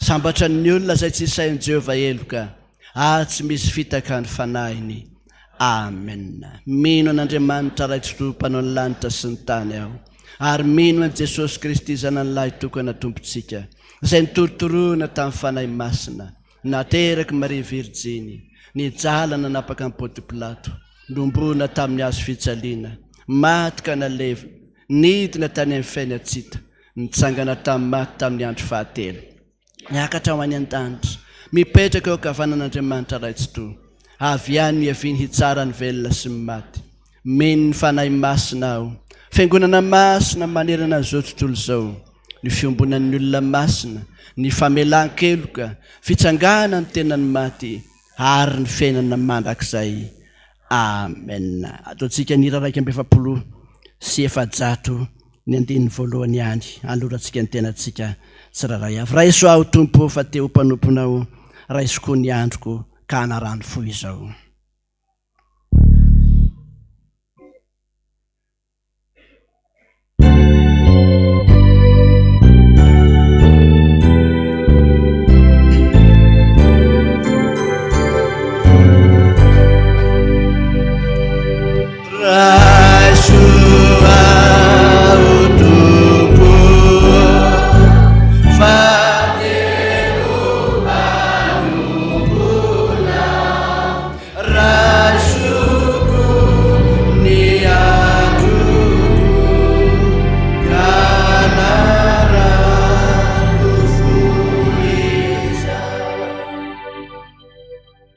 Sambatra ny olona izay tsy isain'i Jehovah heloka ary tsy misy fitaka ny fanahiny. Amen. Mino an'Andriamanitra Ray Tsitoha Mpanao ny lanitra sy ny tany aho, ary mino an'i Jesosy Kristy Zanany Lahy Tokana Tompontsika, izay notorotoroina tamin'ny Fanahy Masina, naterak'i Maria Virjiny, nijaly nanapaka an'i Pontio Pilato, nomboana tamin'ny hazo fijaliana, maty ka nalevina, nidina tany amin'ny fiainan-tsita, nitsangana tamin'ny maty tamin'ny andro fahatelo. Miakatra ho any an-danitra, mipetraka eo ankavanan'Andriamanitra Ray Tsitoha. Avy any no hiaviany hitsara ny velona sy ny maty. Mino ny Fanahy Masina aho. Fiangonana masina manerana an'izao tontolo izao. Ny fiombonan'ny olona masina, ny famelan-keloka, fitsanganan'ny tenan'ny maty, ary ny fiainana mandrakizay. Amen. Ataontsika ny hira 441 ny andininy voalohany ihany, anolorantsika ny tenantsika tsirairay avy. Raiso aho Tompo fa te ho mpanomponao, raiso koa ny androko ka hanarano fo izao.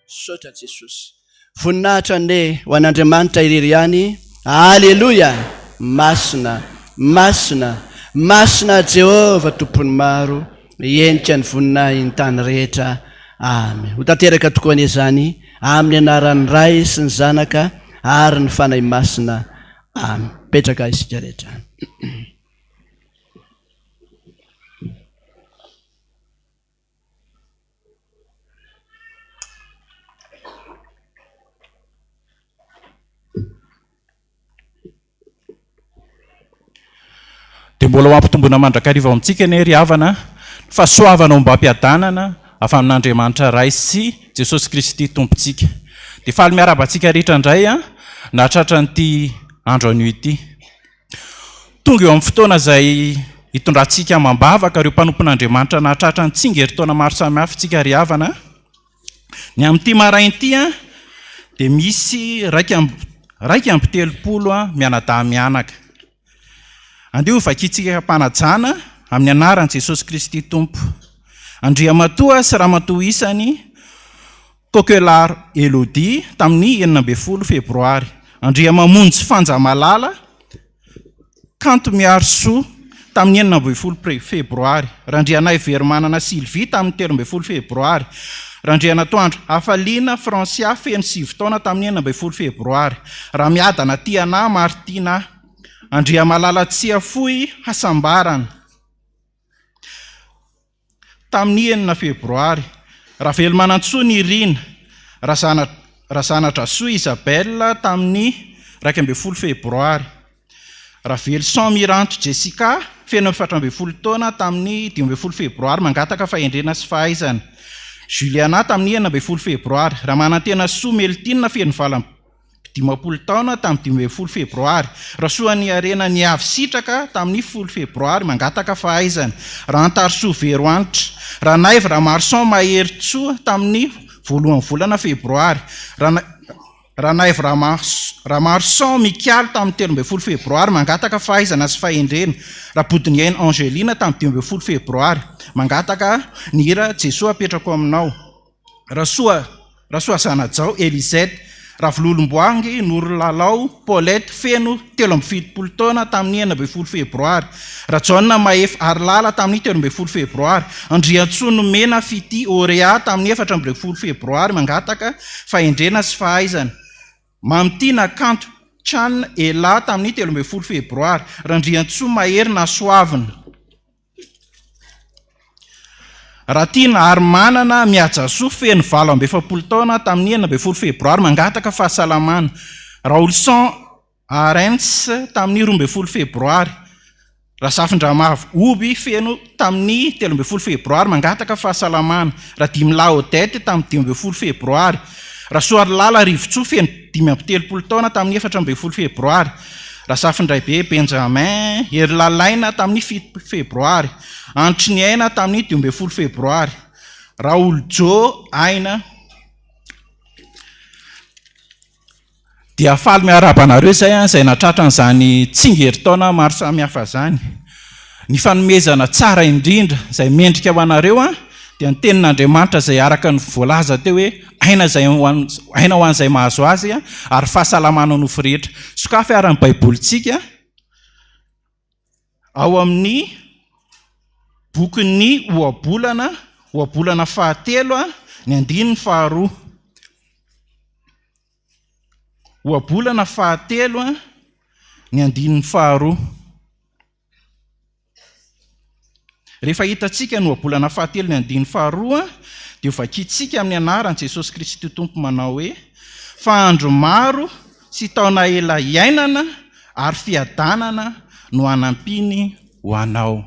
Misaotra Jesosy. Voninahitra anie ho an'Andriamanitra irery ihany. Aleloia! Masina, masina, masina Jehovah Tompon'ny maro, henika ny voninahiny tany rehetra. Amen. Ho tanteraka tokoa anie izany amin'ny anaran'ny Ray sy ny Zanaka ary ny Fanahy Masina. Amen. Mipetraka isika rehetra. Dia mbola ho ampitomboina mandrakariva ao amintsika anie ry havana ny fahasoavana ombam-piadanana avy amin'Andriamanitra Ray sy Jesosy Kristy Tompontsika. Dia faly miarahaba antsika rehetra indray nahatratra an'ity andro anio ity. Tonga eo amin'ny fotoana izay hitondrantsika amam-bavaka ireo mpanompon'Andriamanitra nahatratra ny tsingerin-taona maro samihafa isika ry havana. Ny amin'ity maraina ity dia misy 31 mianadahy mianaka. Andeha ho vakintsika am-panajana amin'ny anaran'i Jesosy Kristy Tompo. Andriamatoa sy Ramatoa isany Coquelard Elodie tamin'ny 16 febroary. Andriamamonjy Fanja Malala Kanto Miharisoa tamin'ny 16 febroary. Randrianaiveromanana Sylvie tamin'ny 13 febroary. Randrianatoandro Hafaliana Francia feno sivy taona tamin'ny 16 febroary. Ramiadana Tiana Martina Andriamalala Tsiafoy Hasambarana tamin'ny enina febroary. Ravelomanantsoa Nirina, Razana Razanadrasoa Isabelle tamin'ny 11 febroary. Raveloson Miranto Jessica, feno 14 taona tamin'ny 15 febroary, mangataka fahendrena sy fahaizana. Juliana tamin'ny 16 febroary. Ramanantenasoa Meltine, feno 58 taona tamin'ny 15 febroary. Rasoaniharena Niavy Sitraka tamin'ny folo febroary, mangataka fahaizana. Rahantarisoa Verohanitra. Ranaivo Ramarson Maherintsoa tamin'ny voalohan'ny volana febroary. Ranaivo Ramarson Mikaly tamin'ny 13 febroary, mangataka fahaizana sy fahendrena. Rabodoniaina Angelina tamin'ny 15 febroary, mangataka ny hira Jesoa apetrako aminao. Rasoa Rasoazanajao Elisette, Ravololomboahangy Norolalao Paulette feno 73 taona tamin'ny 16 febroary, Rajaona Mahefa Harilala tamin'ny 13 febroary, Andriantsoa Nomena Fitia Auréa tamin'ny 14 febroary mangataka fahendrena sy fahaizana, Mamitiana Kanto Chan Ella tamin'ny 13 febroary, Randriantsoa Mahery Nasoavina. Ratiana Harimanana Mihajasoa feno 48 taona tamin'ny 16 febroary mangataka fahasalamana. Raolison Arens tamin'ny 12 febroary. Razafindramavo Hoby feno tamin'ny 13 febroary mangataka fahasalamana. Radimilahy Odette tamin'ny 15 febroary. Rasoarilala Rivotsoa feno 35 taona tamin'ny 14 febroary. Razafindraibe Benjamin Herilalaina tamin'ny 7 febroary. Antriniaina tamin'ny 15 febroary. Raolojo Aina. Dia faly miarahaba anareo izay an, izay nahatratra an'izany tsingerin-taona maro samihafa izany. Ny fanomezana tsara indrindra izay mendrika ho anareo an, dia ny tenin'Andriamanitra izay araka ny voalaza teo hoe aina izay ho an, aina ho an'izay mahazo azy ary fahasalamana nofo rehetra. Sokafy ary ny Baibolintsika ao amin'ny bokin'ny Ohabolana, Ohabolana fahatelo, ny andininy faharoa. Ohabolana fahatelo, ny andininy faharoa. Rehefa hitantsika ny ohabolana fahatelo ny andininy faharoa, dia hovakintsika amin'ny anaran'i Jesosy Kristy Tompo manao hoe, Fa andro maro sy taona ela iainana ary fiadanana no hanampiany ho anao.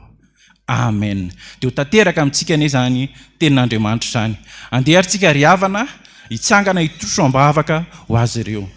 Amen. Dia ho tanteraka amintsika anie izany tenin'Andriamanitra izany. Andeha ary tsika ry havana hitsangana hitroso am-bavaka ho azy ireo.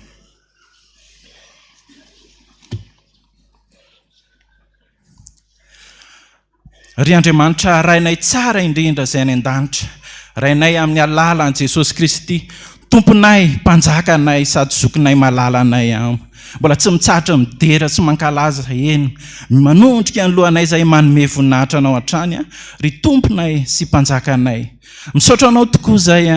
Ry Andriamanitra Rainay tsara indrindra izay any an-danitra, Rainay amin'ny alalan'i Jesosy Kristy, Tomponay, Mpanjakanay sady Zokinay malalanay am. Mbola tsy mitsahatra midera sy mankalaza, eny, manondrika ny lohanay izahay manome voninahitra Anao hatrany, ry Tomponay sy Mpanjakanay. Misaotra Anao tokoa izahay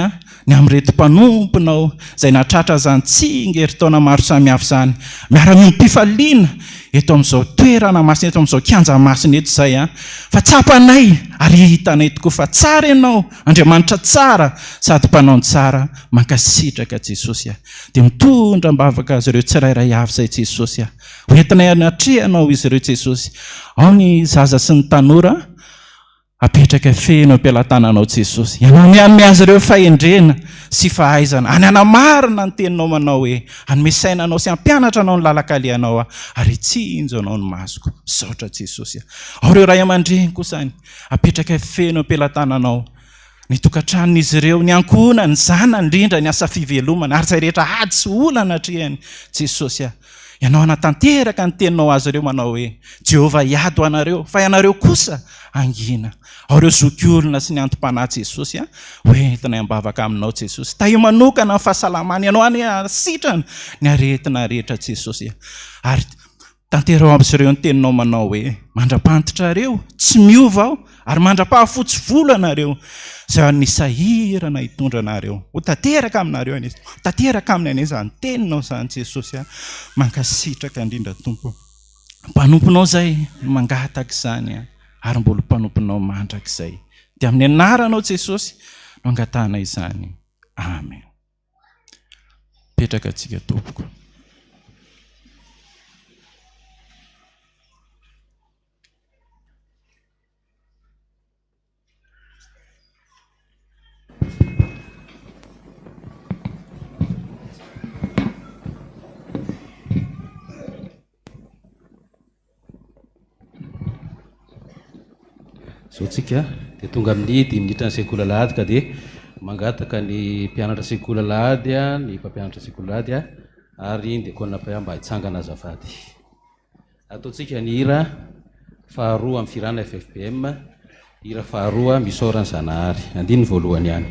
ny amin'ireto mpanomponao izay nahatratra izany tsingerin-taona maro samihafa izany. Miara-miombom-pifaliana eto amin'izao toerana masina eto amin'izao kianja masina eto izay an! Fa tsapanay ary hitanay tokoa fa tsara Ianao, Andriamanitra tsara sady mpanao ny tsara. Mankasitraka Jesosy a! Dia mitondra am-bavaka azy ireo tsirairay avy izay Jesosy a! Ho entinay anatrehanao izy ireo Jesosy. Ao ny zaza sy ny tanora. Apetraka feno am-pelatananao Jesosy. Ianao anie hanome azy ireo fahendrena sy fahaizana, any hanamarina ny teninao manao hoe, hanome saina anao sy hampianatra anao ny lalan-kalehanao aho, ary hitsinjo anao ny masoko. Misaotra Jesosy a. Ao ireo ray aman-dreny kosa any, apetraka feno am-pelatananao ny tokantranon'izy ireo, ny ankohonany, ny zanany, indrindra ny asa fivelomana, ary izay rehetra ady sy olana atrehany Jesosy a. Ianao hanatanteraka ny teninao azy ireo manao hoe, Jehovah hiady ho anareo, fa ianareo kosa hangina. Ao ireo zokiolona sy ny antom-panahy Jesosy a, ho entinay am-bavaka aminao Jesosy. Tahio manokana ny fahasalamany, Ianao anie hahasitrana ny aretina rehetra Jesosy a. Ary Tanteraho azy ireo ny teninao manao hoe, Mandra-pahantitrareo, tsy miova aho, ary mandra-pahafotsy volo anareo, izay nisahirana hitondra anareo. Ho tanteraka aminareo anie, ho tanteraka aminy anie izany teninao izany Jesosy a. Mankasitraka indrindra Tompo. Mpanomponao izay no mangataka izany ary mbola ho mpanomponao mandrakizay. Dia amin'ny anaranao Jesosy no angatahana izany. Amen. Mipetraka antsika tompoko. Izao tsika dia tonga amin'ny dimy minitra ny sekoly alahady ka dia mangataka ny mpianatra sekoly alahady, ny mpampianatra sekoly alahady ary ny diakona mpia mba hitsangana azafady. Ataontsika ny hira faharoa amin'ny fihirana FFPM, hira faharoa Misaora an'i Zanahary, andininy voalohany ihany.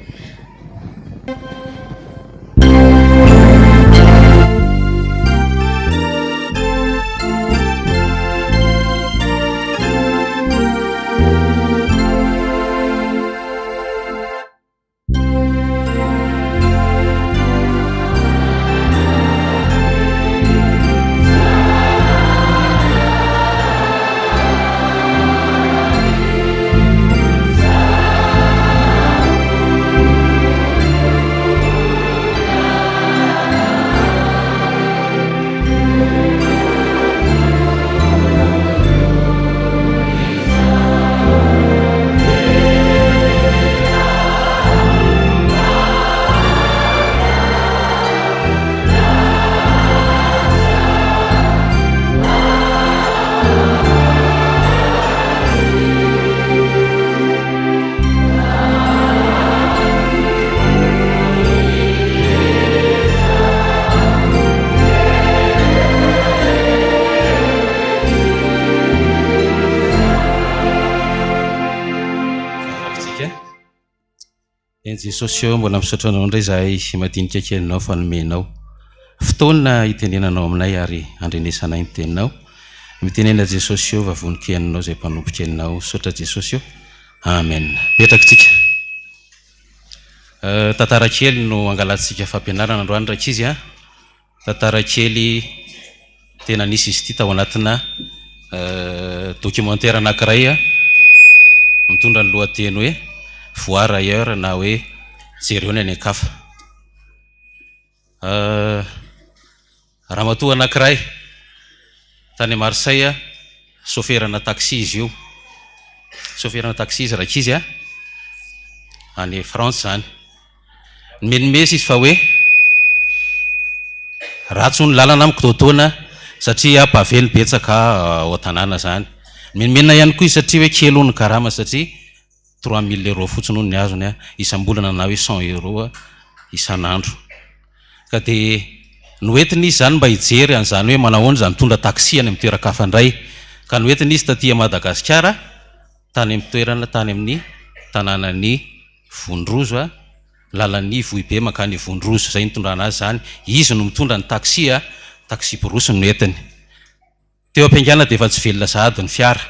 Eny Jesosy ô, mbola misaotra Anao indray izahay madinika kelinao fa nomenao fotoana hitenenanao aminay ary handrenesanay ny teninao. Mitenena Jesosy ô, vavony kelinao izay mpanompo kelinao. Misaotra Jesosy ô. Amen. Mipetraka tsika. Tantara kely no angalantsika fampianarana androany rankizy a. Tantara kely tena nisy izy ity tao anatina documentaire anankiray mitondra ny lohateny hoe Voir ailleurs na hoe jereo ny any an-kafa. Ramatoa anankiray tany Marseille, saoferana taxi izy io, saoferana taxi izy rankizy a, any France izany. Nimenomesa izy fa hoe ratsy hono ny lalana amiko taotaona satria pavé no betsaka ao an-tanàna izany. Nimenomenona ihany koa izy satria hoe kely hono ny karama satria 3000 euros fotsiny hono ny azony isam-bolana na hoe 100 euros isan'andro. Ka dia noentina izy izany mba hijery an'izany hoe manahoana izany mitondra taxi any amin'ny toeran-kafa indray. Ka noentina izy taty Madagasikara tany amin'ny toerana tany amin'ny tanànan'i Vondrozo a, lalan'ny Vohibe mankany Vondrozo, izay nitondrana azy izany, izy no mitondra ny taxi a, taxi-brousse no entiny. Teo am-piaingàna dia efa tsy velona sahady ny fiara,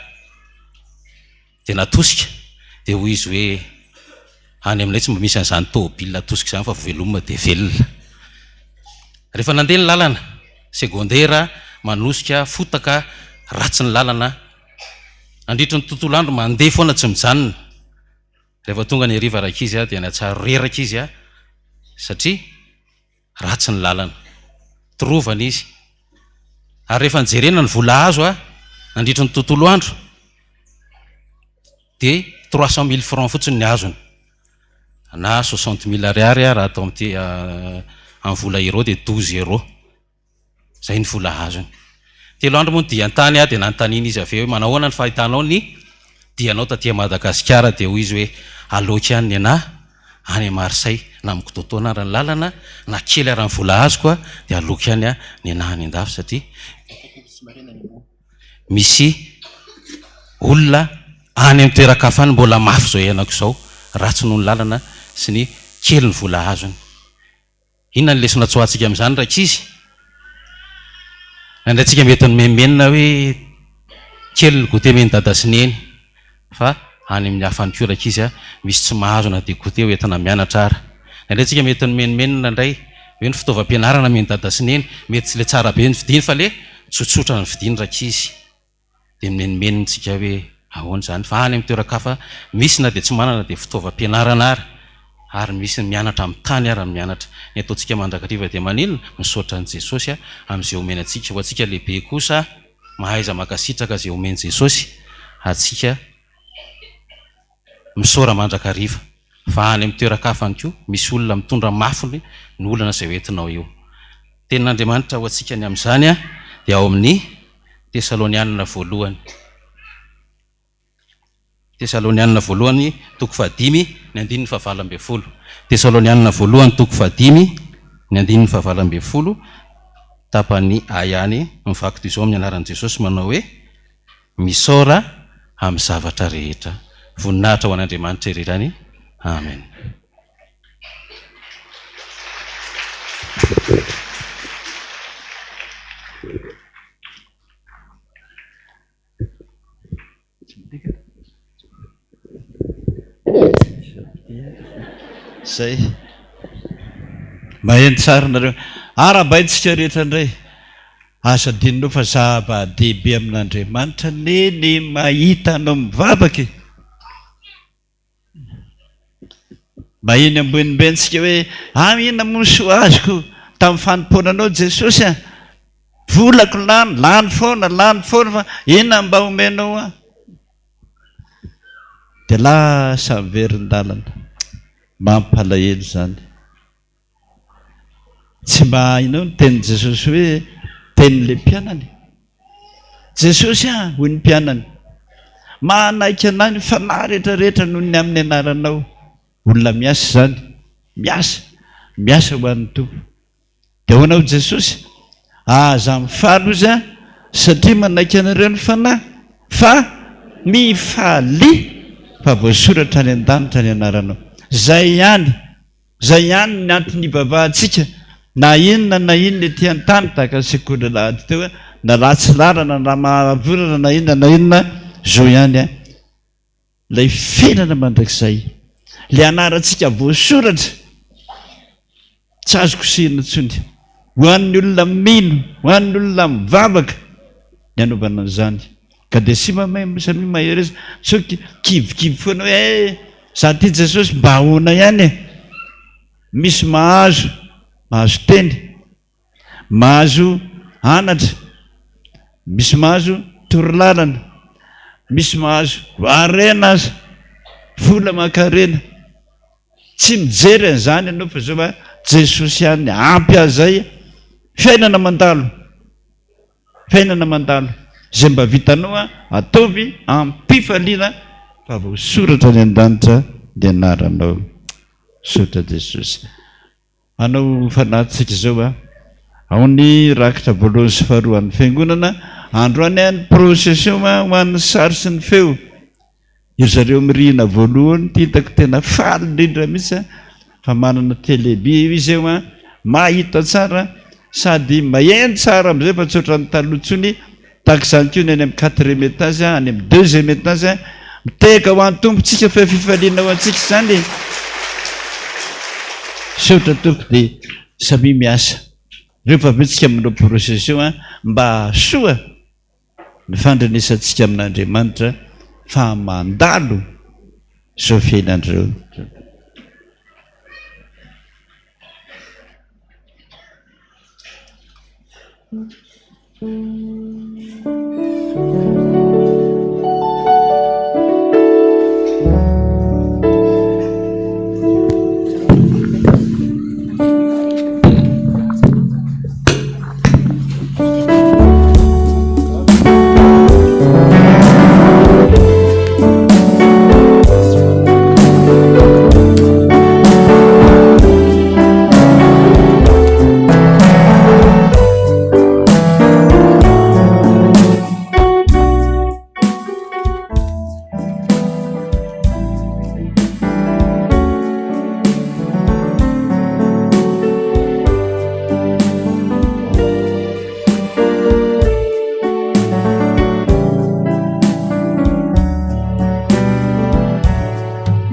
dia natosika, dia hoy izy hoe, any aminay tsy mba misy an'izany tômôbila atosika izany fa veloma dia velona. Rehefa nandeha ny lalana, segondera, manosika, fotaka, ratsy ny lalana, nandritry ny tontolo andro mandeha foana tsy mijanona. Rehefa tonga ny hariva rankizy dia nahatsiaro reraka izy satria ratsy ny lalana. Torovana izy. Ary rehefa nijerena ny vola azo nandritry ny tontolo andro dia 300 mille francs fotsiny ny azony. Na 60 mille ariary raha atao amin'ity amin'ny vola euro dia 12 euros. Izay ny vola azony. Telo andro moa ny dian-tany dia nanontaniana izy avy eo hoe manahoana ny fahitanao ny dianao taty Madagasikara dia hoy izy hoe aleoko ihany ny anà any Marseille. Na migodotoana ara ny lalana, na kely ara ny vola azoko dia aloako ihany ny anah any an-dafy satria misy olona any amin'ny toeran-kafa any mbola mafy izao iainako izao, ratsy noho ny lalana sy ny kely ny vola azony. Inona ny lesona tsoahantsika amin'izany rankizy? Indraindray tsika mety mimenomenona hoe kely ny goûter omen'i dada sy neny fa any amin'ny hafa any koa rankizy a, misy tsy mahazo na dia goûter ho entina mianatra ara. Indraindray tsika mety mimenomenona indray hoe ny fitaovam-pianarana omen'i dada sy neny mety tsy le tsara be ny vidiany fa le tsotsotra ny vidiany rankizy. Dia mimenomenona tsika hoe ahoana izany fa any amin'ny toeran-kafa misy na dia tsy manana dia fitaovam-pianarana ara ary misy ny mianatra amin'ny tany ara ny mianatra. Ny ataontsika mandrakariva dia maninona? Misaotra an'i Jesosy amin'izay omeny antsika. Ho antsika lehibe kosa mahaiza mankasitraka izay omen'i Jesosy antsika. Misaora mandrakariva fa any amin'ny toeran-kafa any koa misy olona mitondra mafy ny olana izay hoentinao eo. Tenin'Andriamanitra ho antsika ny amin'izany dia ao amin'ny Tesalonianina voalohany. Tesalonianina voalohany toko fahadimy ny andininy fahavalo ambin'ny folo. Tesalonianina voalohany toko fahadimy ny andininy fahavalo ambin'ny folo tapany A ihany mivaky toy izao amin'ny anaran'i Jesosy manao hoe Misaora amin'ny zavatra rehetra. Voninahitra ho an'Andriamanitra irery ihany. Amen. Zay. Maheno tsara nareo. Arahabaintsika rehetra indray. Aza adinonao fa zava-dehibe amin'Andriamanitra anie ny mahita anao mivavaka e. Mba eny ambonimbeny-tsika hoe, ah inona moa ny soa azoko tamin'ny fanompoana anao Jesosy a? Volako lany, lany foana, lany foana fa inona mba omenao ahy? Dia lasa miverin-dalana. Mampalahelo izany. Tsy mba hainao ny tenin'i Jesosy hoe tenin'ilay mpianany? Jesosy ah, hoy ny mpianany, manaiky anay ny fanahy rehetra rehetra noho ny amin'ny anaranao. Olona miasa izany, miasa, miasa ho an'ny Tompo. Dia ahoana hoy Jesosy? Aza mifaly ozy ah, satria manaiky anareo ny fanahy, fa mifalia fa voasoratra any an-danitra ny anaranao. Izay ihany. Izay ihany ny antony ivavahantsika na inona na inona ety an-tany, tahaka ny sekoly alahady teo hoe na ratsy lalana na mahavorana na inona na inona, izao ihany ilay fiainana mandrakizay, ilay anarantsika voasoratra tsy azo kosehina intsony. Ho an'ny olona mino, ho an'ny olona mivavaka ny anaovana an'izany. Ka dia sima samia mahereza, sao kivikivy foana hoe eh, za tia Jesosy mba ahoana ihany e? Misy mahazo, mahazo teny, mahazo anatra, misy mahazo torolalana, misy mahazo harena aza, vola aman-karena. Tsy mijery an'izany ianao fa zao Jesosy ihany ampy azy zay, fiainana mandalo. Fiainana mandalo. Izay mba vitanao an, ataovy am-pifaliana fa voasoratra any an-danitra ny anaranao. Misaotra Jesosy. Hanao fanahintsika izao an. Ao ny rakitra voalohany sy faharoa an'ny fiangonana. Androany an, ny procession ho an'ny sary sy ny feo. Ry zareo mirihina voalohany ity hitako tena faly indrindra mihitsy an, fa manana télé be izy eo an, mahita tsara sady maheno tsara amin'izay fa tsy ohatran'ny taloha intsony, tahaka izany koa ny any amin'ny quatrième étage, any amin'ny deuxième étage, mitehaka ho an'ny Tompo tsika fa fifaliana ho antsika izany e! Misaotra Tompo dia samia miasa, rehefa avy eo tsika manao procession an, mba hahasoa. Ny fandrenesantsika amin'Andriamanitra fa mandalo izao fiainana izao.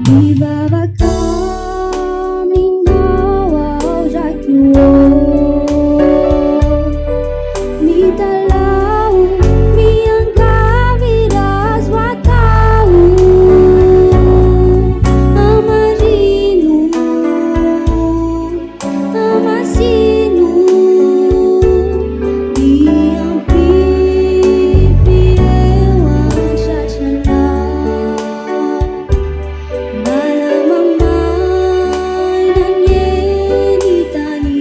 Mivavaka aminao aho Raiko ô. Mitalaho, miangavy raha azo atao. Hamarino, hamasino, dia ampivy eo an-tratranao. Malama maina anie ny tany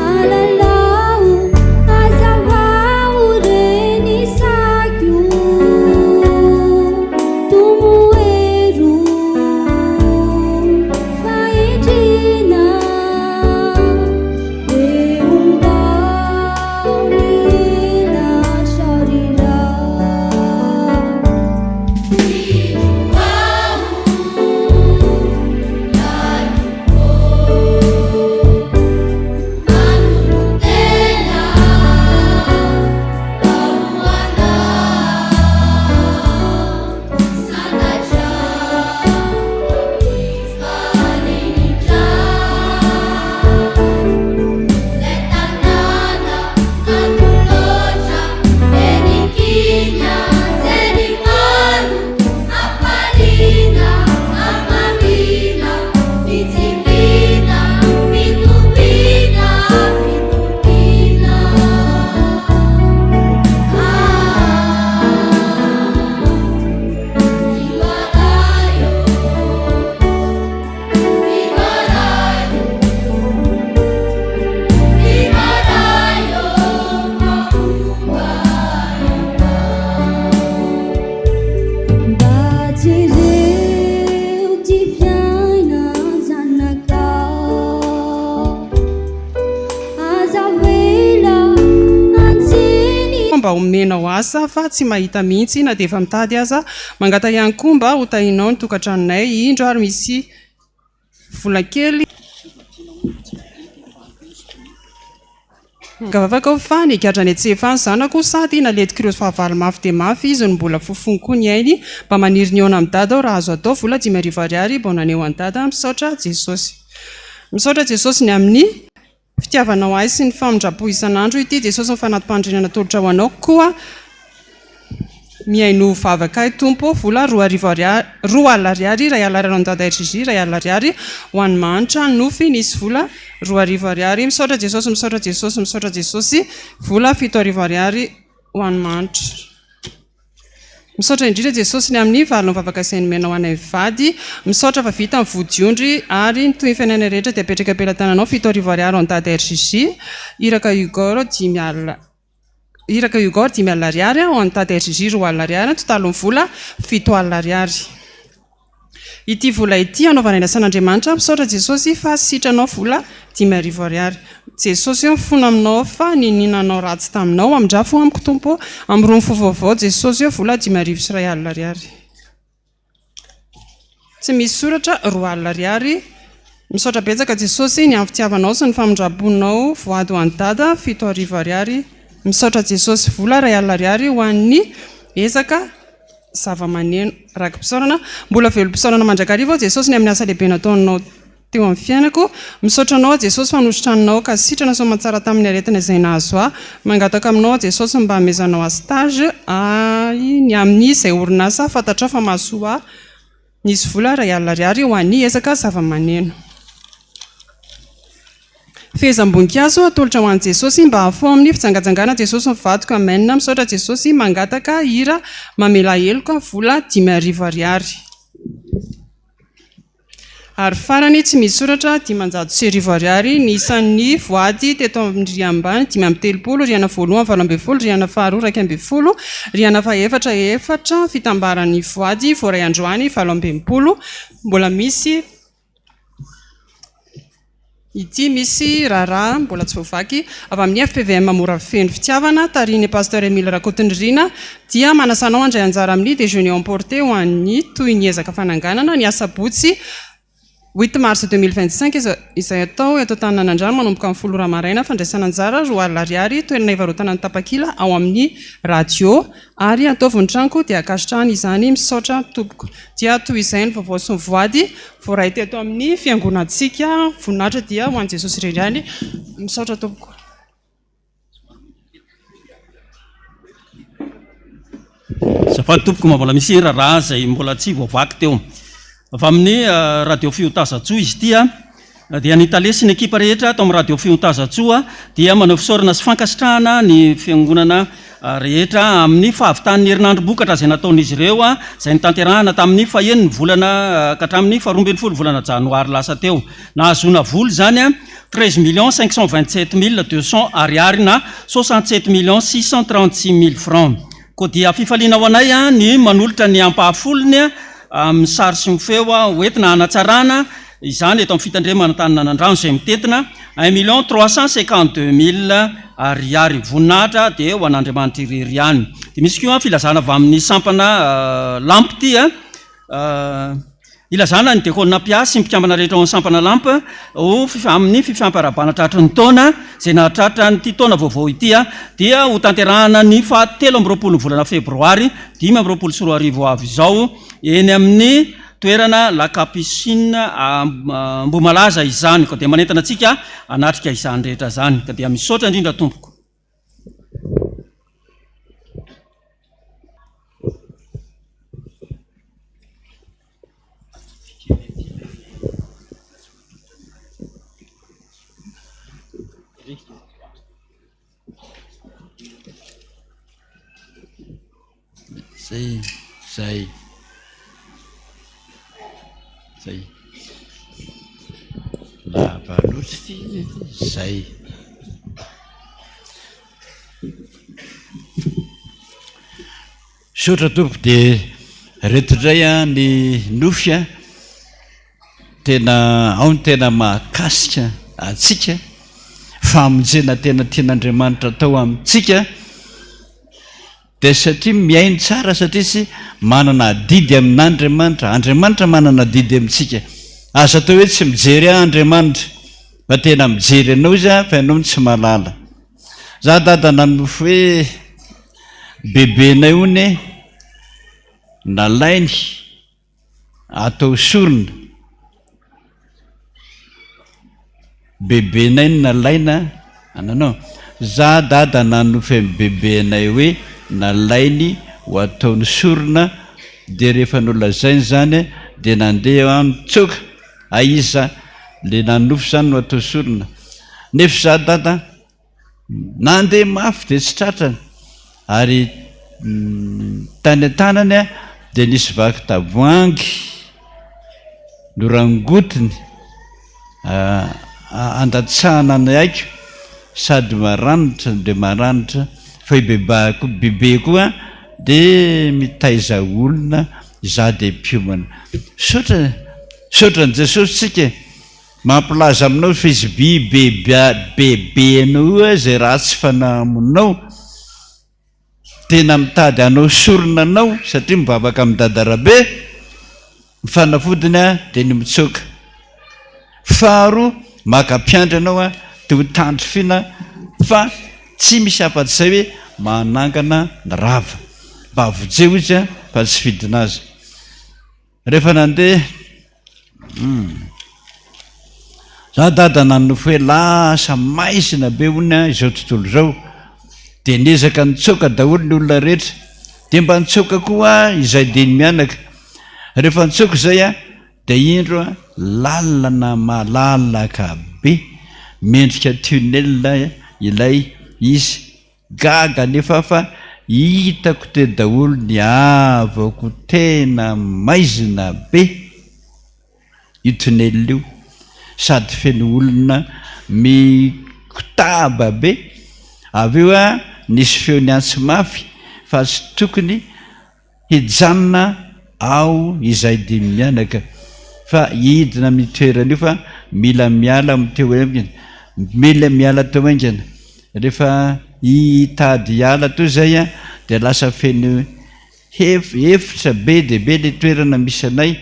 Alalao, hazavao re ny saiko. Tomoero fahendrena, dia ombao ny elatra ry Mba jereo ty fiainan-janakao. Aza avela hantseny. Mba omenao asa fa tsy mahita mihitsy na dia efa mitady aza. Mangataka ihany koa mba ho tahinao ny tokantranonay. Indro ary misy vola kely. Gavavaka aho fa nigadra any an-tsefa any zanako sady naletik'ireo fahavalo mafy dia mafy izy no mbola fofony koa ny ainy. Mba maniry ny hihaona amin'i Dada aho raha azo atao. Vola 5000 ariary bonne année ho an'i Dada. Misaotra Jesosy. Misaotra Jesosy ny amin'ny. Fitiavanao ahy sy ny famindram-po isan'andro ity Jesosy ny fanati-pandrinana atolotra ho anao koa mihainoa vavaka ahy Tompo ô vola 2000 ariary 20 ariary 1000 ariary ho an'i Dada RJJ 1000 ariary ho an'ny mahantra nofy nisy vola 2000 ariary misaotra Jesosy misaotra Jesosy misaotra Jesosy vola 7000 ariary ho an'ny mahantra. Misaotra indrindra Jesosy ny amin'ny valinao vavaka izay nomenao anay mivady. Misaotra fa vita ny vodiondry ary ny tohin'ny fiainanay rehetra dia apetraka am-pelatananao 7000 ariary en dada RJJ. Iraka Hugor 50 Iraka Hugor 50 ariary en dada RJJ 20 ariary totalin'ny vola 7000 ariary. Ity vola ity hanaovana ny asan'Andriamanitra, misaotra Jesosy fa sitranao vola 5000 ariary. Jesosy ô mifona aminao aho fa niniana nanao ratsy taminao, amindrafo amiko Tompo ô, amorony fo vaovao Jesosy ô, vola 1051 ariary. Tsy misy soratra, 20 ariary. Misaotra betsaka Jesosy ny amin'ny fitiavanao sy ny famindramponao voady ho an'i Dada, 7000 ariary. Misaotra Jesosy vola 1000 ariary ho an'ny ezaka. Zava-maneno. Raki-pisaorana. Mbola velom-pisaorana mandrakariva aho Jesosy ny amin'ny asa lehibe nataonao teo amin'ny fiainako. Misaotra anao aho Jesosy fa nositranonao ka sitrana soamantsara tamin'ny aretina izay nahazo ahy. Mangataka aminao aho Jesosy mba hamezanao ahy stage ahy ny amin'ny izay orinasa fantatrao fa mahasoa ahy. Nisy vola 1000 ariary ho an'ny ezaka zava-maneno. Fehezam-boninkazo atolotra ho an'i Jesosy mba hahafoha amin'ny fijangajangana Jesosy ny vadiko Amen Misaotra Jesosy mangataka hira mamela heloka vola 5000 ariary ary farany tsy misy soratra 1500 ariary ny isan'ny voady teto amin'ny riam-bany 35 rihana voalohany 18 rihana faharoa 11 rihana fahefatra efatra fitambaran'ny voady voaray androany 68 mbola misy Ity misy raharaha mbola tsy voavaky avy amin'ny fpvm Mora Feno Fitiavana tarihin'ny Pasteur Emile Rakotonirina dia manasa anao handray anjara amin'ny Déjeuner emporté ho an'ny tohin'ny ezaka fananganana ny asabotsy Huit mars 2025 izay atao eto Antananandrano manomboka amin'ny 10 ora maraina, fandraisana anjara 20 ariary, toerana ivarotana ny tapakila ao amin'ny radio ary ataovy ny tranoko dia ankasitrahana izany, misaotra tompoko. Dia toy izay ny vaovao sy ny voady voaray teto amin'ny fiangonantsika, voninahitra dia ho an'i Jesosy irery ihany, misaotra tompoko. Azafady tompoko, mbola misy raharaha izay mbola tsy voavaky teo. Avy amin'ny Radio Fiontazatsoa izy ity dia ny tale sy ny ekipa rehetra ato amin'ny Radio Fiontazatsoa dia maneho fisaorana sy fankasitrahana ny fiangonana rehetra amin'ny fahavitan'ny herinandrom-bokatra izay nataon'izy ireo izay notanterahana tamin'ny fahenin'ny volana ka hatramin'ny faharoa ambin'ny folo volana janoary lasa teo. Nahazoana vola izany 13 527 200 ariary na 67 636 000 francs. Koa dia fifaliana ho anay ny manolotra ny ampahafolony amin'ny sary sy ny feo hoentina hanatsarana izany eto amin'ny fitandremana Antananandrano izay mitentina 1 352 000 ariary. Voninahitra dia ho an'Andriamanitra irery ihany. Dia misy koa filazana avy amin'ny sampana Lamp ity. Ilazana ny diakona mpiasy sy ny mpikambana rehetra ao amin'ny sampana Lamp ho amin'ny fifampiarahabana tratry ny taona izay nahatratra an'ity taona vaovao ity dia ho tanterahana ny faha 23 ny volana febroary 2025 ho avy izao eny amin'ny toerana La Capucine Ambohimalaza izany ka dia manentana antsika hanatrika izany rehetra izany ka dia misaotra indrindra tompoko. Zay, zay, zay. Lava loatra ity, zay. Misaotra tompoko dia reto indray an ny nofy an, tena ao ny tena mahakasika antsika, famonjena tena tian'Andriamanitra atao amintsika dia satria mihaino tsara satria tsy manana adidy amin'Andriamanitra, Andriamanitra manana adidy amintsika, aza atao hoe tsy mijery ahy Andriamanitra fa tena mijery anao izy fa ianao no tsy mahalala. Za dada nanonofy hoe bebenay hono e nalainy atao sorona, bebenay no nalaina ananao, za dada nanonofy an'i bebenay hoe nalainy ho ataony sorona dia rehefa nolazainy zany dia nandeha aho nitsoaka, hay izy za le nanonofy zany no atao sorona, nefa za dada Nandeha mafy dia tsy tratrany ary tany an-tanany dia nisy vaky tavoahangy norangotiny andatsahana ny aiko sady maranitra dia maranitra fa i beba koa bebe koa dia mitaiza olona izaho dia mpiomana. Misaotra misaotra an'i Jesosy tsika e! Mampilaza aminao fa izy by be anao io izay ratsy fanahy aminao, tena mitady hanao sorona anao satria mivavaka amin'i Dada Rabe, ny fanafodiny dia ny mitsoaka. Faharoa, maka mpiandry anao dia ho tandrifina fa tsy misy afa-tsy izay hoe manangana ny rava. Mba vonjeo izy fa tsy fidina azy. Rehefa nandeha, hum. Za dada nanonofy hoe lasa maizina be hono izao tontolo izao, dia niezaka nitsoaka daholo ny olona rehetra, dia mba nitsoaka koa izay diny mianaka. Rehefa nitsoaka izay aho, dia indro lalana malalaka be, mendrika tunnel ilay izy. Gaga anefa aho fa hitako teo daholo ny havako tena maizina be io tunnel io sady feno olona mikotaba be, avy eo aho nisy feo niantso mafy fa tsy tokony Hijanona ao izay dimy mianaka fa hidina amin'io toerana io fa mila miala amin'ny teo haingana, mila miala teo haingana. Rehefa hitady hiala teo izay dia lasa feno efitra be dia be ilay toerana misy anay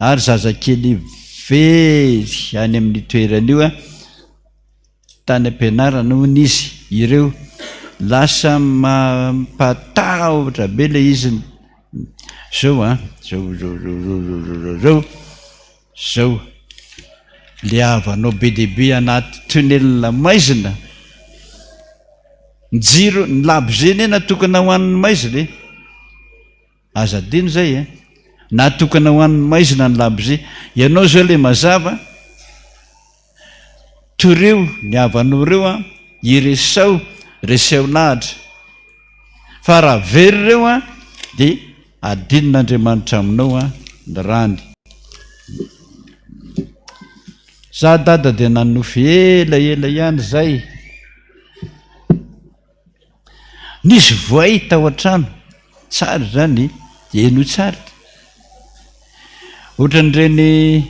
ary zazakely. Very any amin'io toerana io tany am-pianarana hono izy ireo. Lasa mampatahotra be ilay izy zao an, zao zao zao zao zao zao zao zao. Le havanao be dia be anaty tunnel maizina. Ny jiro, ny labozia anie natokana ho an'ny maizina e. Aza adino izay e. Natokana ho an'ny maizina ny labozia. Ianao izao ilay mazava, torio ny havanao ireo an, iresao, reseo lahatra. Fa raha very ireo an, dia adinon'Andriamanitra aminao an, ny rany. Za dada dia nanonofy ela ela ihany izay. Nisy voay tao an-trano, tsara izany, henoy tsara ity. Ohatran'ireny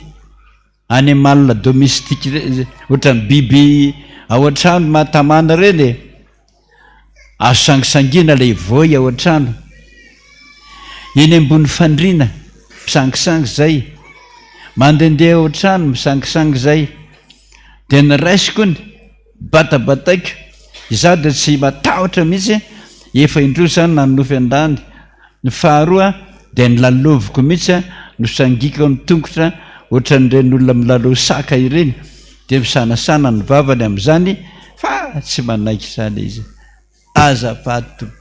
animal domestique ireny, ohatran'ny biby ao an-trano mahatamana ireny e. Azo sangisangiana ilay voay ao an-trano. Eny ambony fandriana, misangisangy izay. Mandehandeha ao an-trano, misangisangy izay. Dia ny raisiko ony, batabataiko, izaho dia tsy matahotra mihitsy, efa indroa izaho nanonofy an'izany. Ny faharoa dia nilalaoviko mihitsy, nosangiko amin'ny tongotra ohatran'ireny olona milalao saka ireny, dia misanasana ny vavany amin'izany fa tsy manaiky izany izy. Azafady tompoko.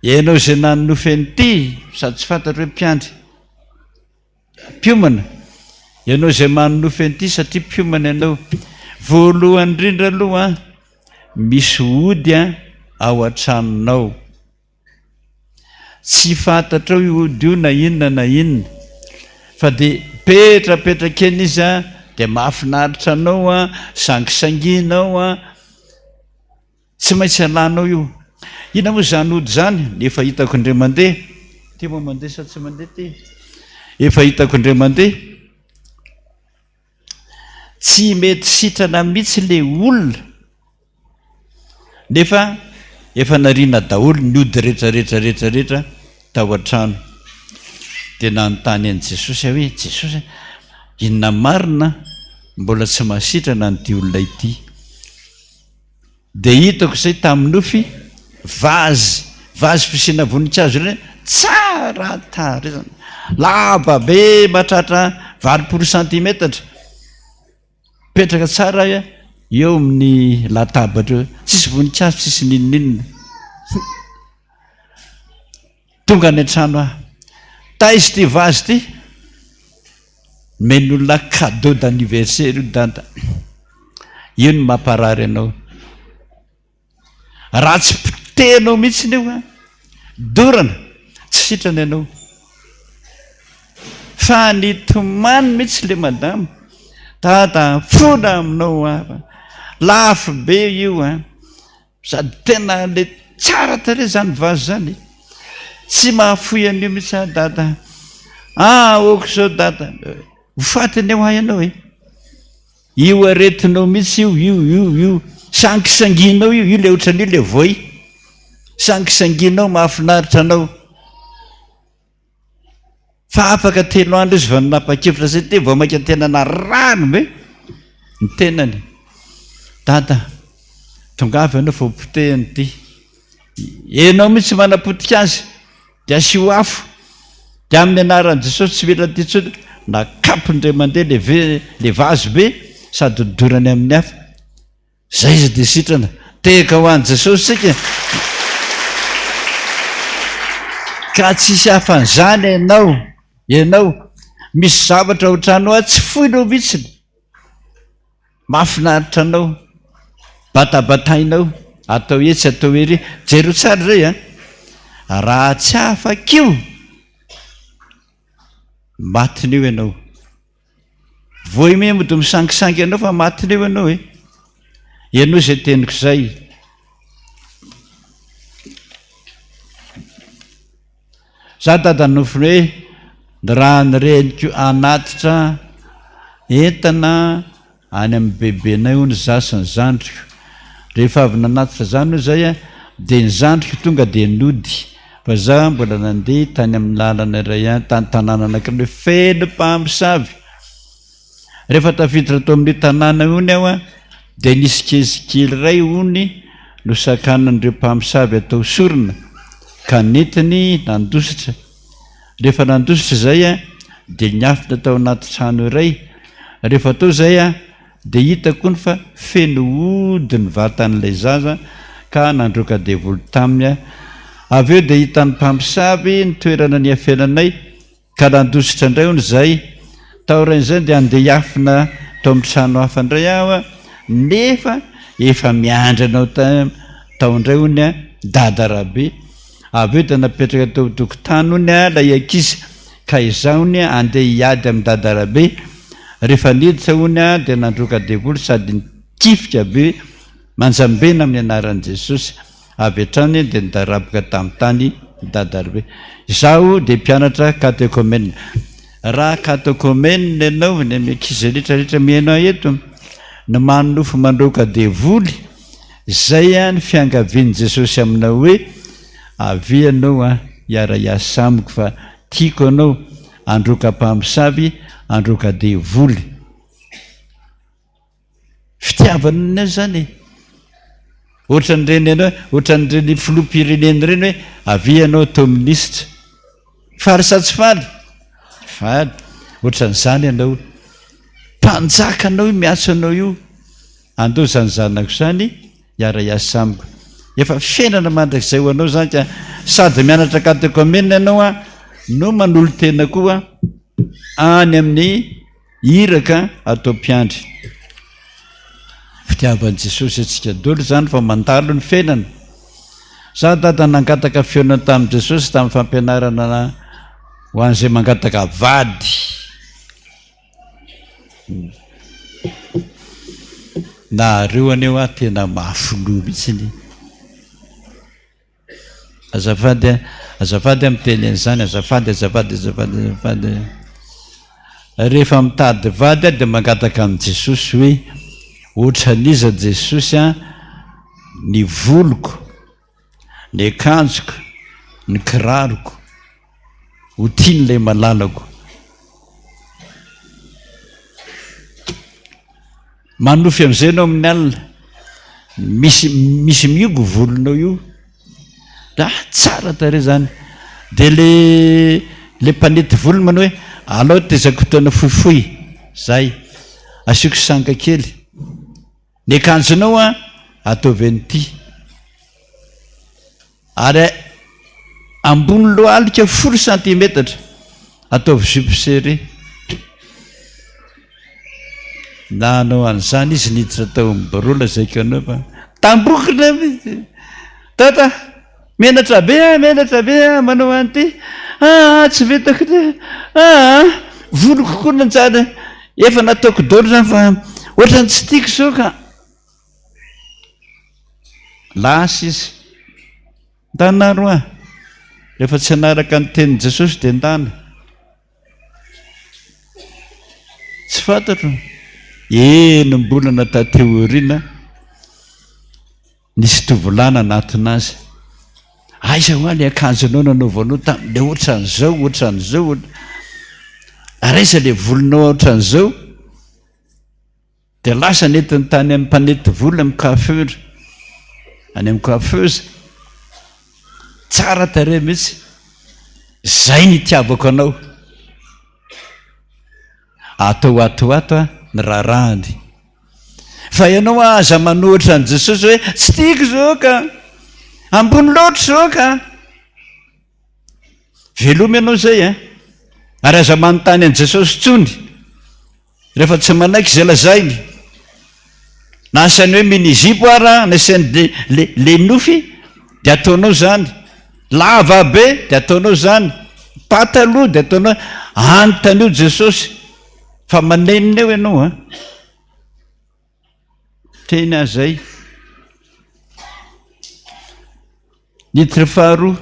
Ianao izay nanonofy an'ity sady tsy fantatro hoe mpiandry. Mpiomana, ianao izay manonofy an'ity satria mpiomana ianao. Voalohany indrindra aloha, misy ody ao an-tranonao. Tsy fantatrao io ody io na inona na inona, fa dia mipetrapetraka eny izy dia mahafinaritra anao, sangisanginao. Tsy maintsy alanao io. Inona moa izany ody izany? Efa hitako indray mandeha. Ity moa mandeha sa tsy mandeha ity? Efa hitako indray mandeha. Tsy mety sitrana mihitsy ilay olona. Nefa efa nariana daholo ny ody rehetra rehetra rehetra rehetra tao an-trano. Dia nanontany an'i Jesosy aho hoe, Jesosy, inona marina mbola tsy mahasitrana an'ity olona ity? Dia hitako izay tamin'ny nofy, vazy, vazy fisiana voninkazo ireny, tsara tarehy, lava be mahatratra 80 santimetatra, mipetraka tsara eo amin'ny latabatra eo, tsisy voninkazo, tsisy n'inon'inona. Tonga any an-trano aho. Taiza ity vazy ity? Nomen'olona cadeau d'anniversaire io dada. Io no mamparary anao. Raha tsy potehinao mihitsy io an, dorana, tsy sitrana ianao. Fa nitomany mihitsy le madama. Dada, fona aminao aho. Lafo be io an. Sady tena le tsara tarehy zany vazo zany e! Tsy mahafoy an'io mihitsy aho dada ah! Ok zao dada, ho faty anie hoa ianao e! Io aretinao mihitsy io, io, io, io, sangisanginao io, io le ohatran'io le voay, sangisanginao mahafinaritra anao. Fa afaka telo andro izy vao nanapa-kevitra izay dia vao mainka tena narary be ny tenany. Dada, tongava ianao fa ho potehiny ity. Ianao mihitsy manapotika azy dia asio afo. Dia amin'ny anaran'i Jesosy tsy mila an'ity intsony. Nakapony indray mandeha le ve le vazo be sady nodorany amin'ny afo. Zay izy dia sitrana. Tehaka ho an'i Jesosy isika. Ka tsisy hafan'izany ianao, ianao. Misy zavatra ao an-trano ao tsy foinao mihitsy. Mahafinaritra anao. Batabatainao, atao etsy, atao ery. Jereo tsara izay an. Raha tsy afaka io, matin'io ianao. Voaime mody misangisangy anao fa maty leo ianao e. Ianao izay teniko izay. Za dada nofiny hoe ny raha ny reniko hanatitra entana any amin'ny bebenay hono za sy ny zandriko. Rehefa avy nanatitra zany hono zay dia ny zandriko tonga dia nody. Fa za mbola nandeha tany amin'ny lalana iray ihany, tany tanàna anankiray hoe feno mpamosavy. Rehefa tafiditra tao amin'io tanàna io hono aho dia nisy ankizy kely iray hono nosakanan'ireo mpamosavy atao sorona ka nentiny nandositra. Rehefa nandositra izay dia niafina tao anaty trano iray. Rehefa tao izay dia hitako hono fa feno ody ny vatan'ilay zaza ka nandroaka devoly taminy aho. Avy eo dia hitan'ny mpamosavy ny toerana niafenanay Ka nandositra indray hono izahay. Taorian'izay dia handeha hiafina tao amin'ny trano hafa indray aho, nefa efa miandry anao tao indray hono Dada Rabe. Avy eo dia napetraka teo an-tokotany hono ilay ankizy, ka izaho hono handeha hiady amin'i Dada Rabe. Rehefa niditra hono dia nandroaka devoly sady nikifika be manjambena amin'ny anaran'i Jesosy. Avy hatrany dia nidaraboka tamin'ny tany Dada Rabe. Izaho dia mpianatra katekomena. Raha katekomena ianao, ny amin'ny ankizy rehetra rehetra mihaino ahy eto, ny manonofy mandroaka devoly, izay ny fiangavian'i Jesosy aminao hoe, avia ianao hiara-hiasa amiko fa tiako ianao, handroaka mpamosavy, handroaka devoly. Fitiavana ny azy izany e. Ohatran'ireny ianao, ohatran'ireny filoham-pirenena ireny hoe avia ianao atao minisitra. Faly sa tsy faly? Faly. Ohatran'izany ianao. Mpanjaka anao io miantso anao io. Andao izany zanako izany hiara-hiasa amiko. Efa fiainana mandrakizay ho anao izany ka sady mianatra katekomena ianao an, no manolo-tena koa any amin'ny Iraka atao mpiandry. Fitiavan'i Jesosy antsika dolo izany fa mandalo ny fiainana. Za dada nangataka fihaonana tamin'i Jesosy tamin'ny fampianarana ho an'izay mangataka vady. Nareo anie hoa tena mafy loha mihitsy. Azafady a, azafady aho miteny an'izany, azafady, azafady, azafady, azafady. Rehefa mitady vady aho dia mangataka amin'i Jesosy hoe, ohatran'iza Jesosy a, ny voloko, ny akanjoko, ny kiraroko, ho tian'ilay malalako. Manonofy amin'izay ianao amin'ny alina, misy misy mihogo volonao io, ah tsara tarehy zany, dia le le mpanety volony manao hoe alao tezako fotoana fohifohy, zay, asiako sanga kely, ny akanjonao an ataovy an'ity. Ary ambony lohalika folo santimetatra, ataovy jupe serrée. Nanao an'izany izy niditra tao amin'ny birao lazaiko anao fa tambokona mihitsy. Tata, menatra be aho, menatra be aho manao an'ity. Ah, tsy vitako ity. Ah, voloko koa nanjary efa nataoko daholo izany fa ohatran'ny tsy tiako izao ka. Lasa izy. Ndana ary hoa. Rehefa tsy hanaraka ny tenin'i Jesosy dia ndana. Tsy fantatro. Enim-bolana taty aoriana, nisy tovolahy nanatona azy. Aiza hoa ilay akanjonao nanaovanao tamin'ilay ohatran'izao, ohatran'izao. Ary aiza ilay volonao ohatran'izao? Dia lasa nentiny tany amin'ny mpanety volo amin'ny coiffure, any amin'ny coiffeuse. Tsara tarehy mihitsy. Zay ny itiavako anao. Atao ato ato ny raharahany. Fa ianao aza manohitra an'i Jesosy hoe tsy tiako izao ka. Ambony loatra izao ka. Veloma ianao izay eh. Ary aza manontany an'i Jesosy intsony rehefa tsy manaiky izay lazainy. Na asainy hoe mini-zipo ara, na asainy le, le, le nofy, dia ataonao izany. Lava be, dia ataonao izany. Pataloha, dia ataonao. Anontanio Jesosy fa manenina eo ianao an. Teny aho izay. Niditra faharoa,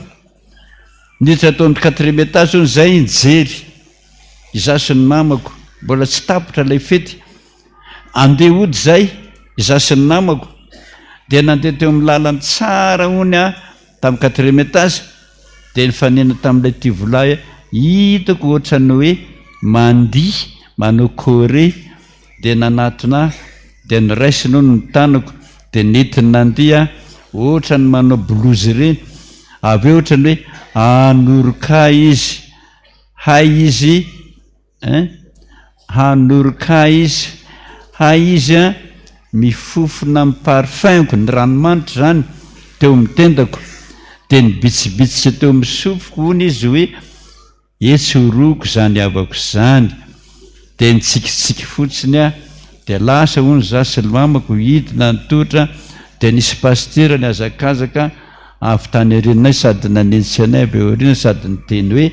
niditra tao amin'ny quatrième étage hono izay nijery, izaho sy ny namako, mbola tsy tapitra ilay fety, andeha hody izay, izaho sy ny namako, dia nandeha teo amin'ny lalana tsara hono aho tamin'ny quatrième étage. Dia nifanena tamin'ilay tovolahy aho, hitako ohatran'ny hoe mandihy, manao choré, dia nanatona ahy, dia noraisiny hono ny tanako, dia nentiny nandihy aho, ohatran'ny manao blues ireny, avy eo ohatran'ny hoe hanoroka ahy izy, hay izy Hein? Hanoroka ahy izy, hay izy an, mifofona amin'ny parfum-ko, ny ranomanitra izany, teo amin'ny tendako, dia nibitsibitsika teo amin'ny sofiko hono izy hoe, etsy horohoko izany havako izany. Dia nitsikitsiky fotsiny aho, dia lasa hono izaho sy ny mamako hidina ny tohatra, dia nisy pasitera nihazakazaka avy tany aorianay sady nanenjika anay avy ao aoriana sady niteny hoe,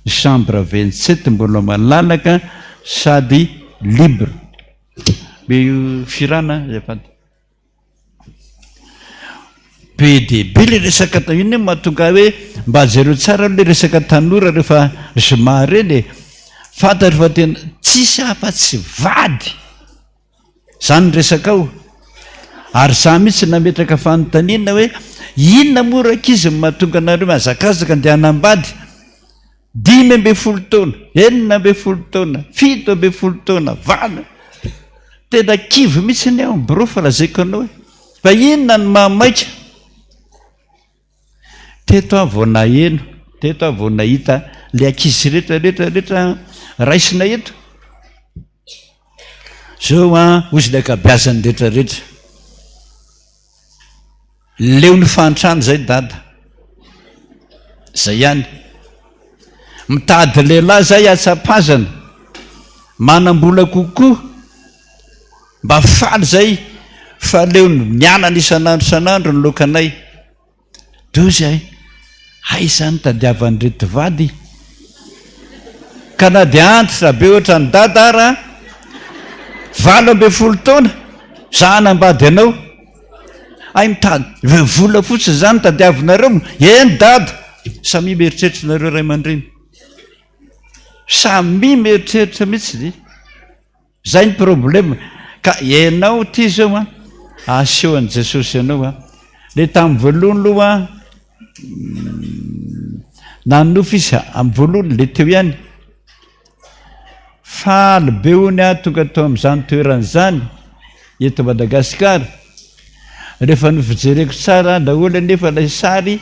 Ny chambre 27 mbola malalaka sady libre. Be io firana azafady. Be dia be le resaka ta io ne mahatonga ahy hoe mba jereo tsara aloha le resaka tanora rehefa zoma reny e. Fantatro fa tena tsisy afa-tsy vady. Zany ny resaka ao. Ary za mihitsy nametraka fanontaniana hoe inona moa rankizy no mahatonga anareo mihazakazaka andeha hanambady? 15 taona, 16 taona, 17 taona, valo. Tena kivy mihitsy anie aho bro fa lazaiko anao e. Fa inona no mahamaika? Teto aho vao naheno, teto aho vao nahita le ankizy rehetra rehetra rehetra raisina eto. Zao an, hozy ny ankabeazan'ny rehetra rehetra. Leo ny fahantrana izay dada. Zay ihany. Mitady lehilahy zay hatsapazana. Manam-bola kokoa. Mba faly zay fa leo ny mianana isan'andro isan'andro ny lokanay. Dozy ay! Aiza ny tadiavan'ireto vady? Ka na dia antitra be ohatran'i Dada ara, 18 taona, za hanambady anao. Hay mitady vola fotsiny zany tadiavinareo? Eny Dada! Samia mieritreritra nareo ray aman-dreny. Samia mieritreritra mihitsy. Zay ny problème ka enao ty zao an aseho an'i Jesosy anao an le tamin'ny voalohany aloha an nanonofy izy amin'ny voalohany le teo ihany faly be hono aho tonga tao amin'izany toerana izany eto Madagasikara rehefa nofijereko tsara daholo anefa ilay sary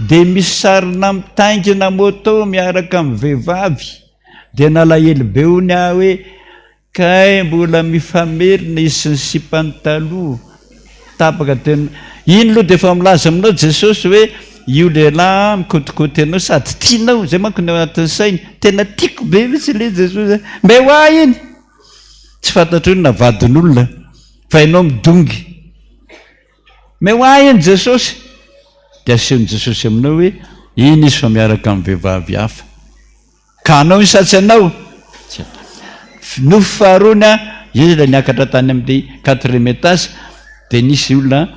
dia misy sarina mitaingina moto miaraka amin'ny vehivavy Dia nalahelo be hono aho hoe kay mbola mifamerina izy sy ny sipany taloha. Tapaka teo. Iny aloha dia efa milaza aminao Jesosy hoe io lehilahy mikotikoty anao sady tianao, izay manko ny ao anatin'ny sainy. Tena tiako be mihitsy ilay Jesosy a. Mba ho ahy iny. Tsy fantatro inona vadin'olona fa ianao midongy. Mba ho ahy iny Jesosy. Dia asehon'i Jesosy aminao hoe iny izy fa miaraka amin'ny vehivavy hafa. Ka anao iny sa tsy anao? Tsy anao. Nofy faharoa ny ahy, izy ilay niakatra tany amin'ny quatrième étage, dia nisy olona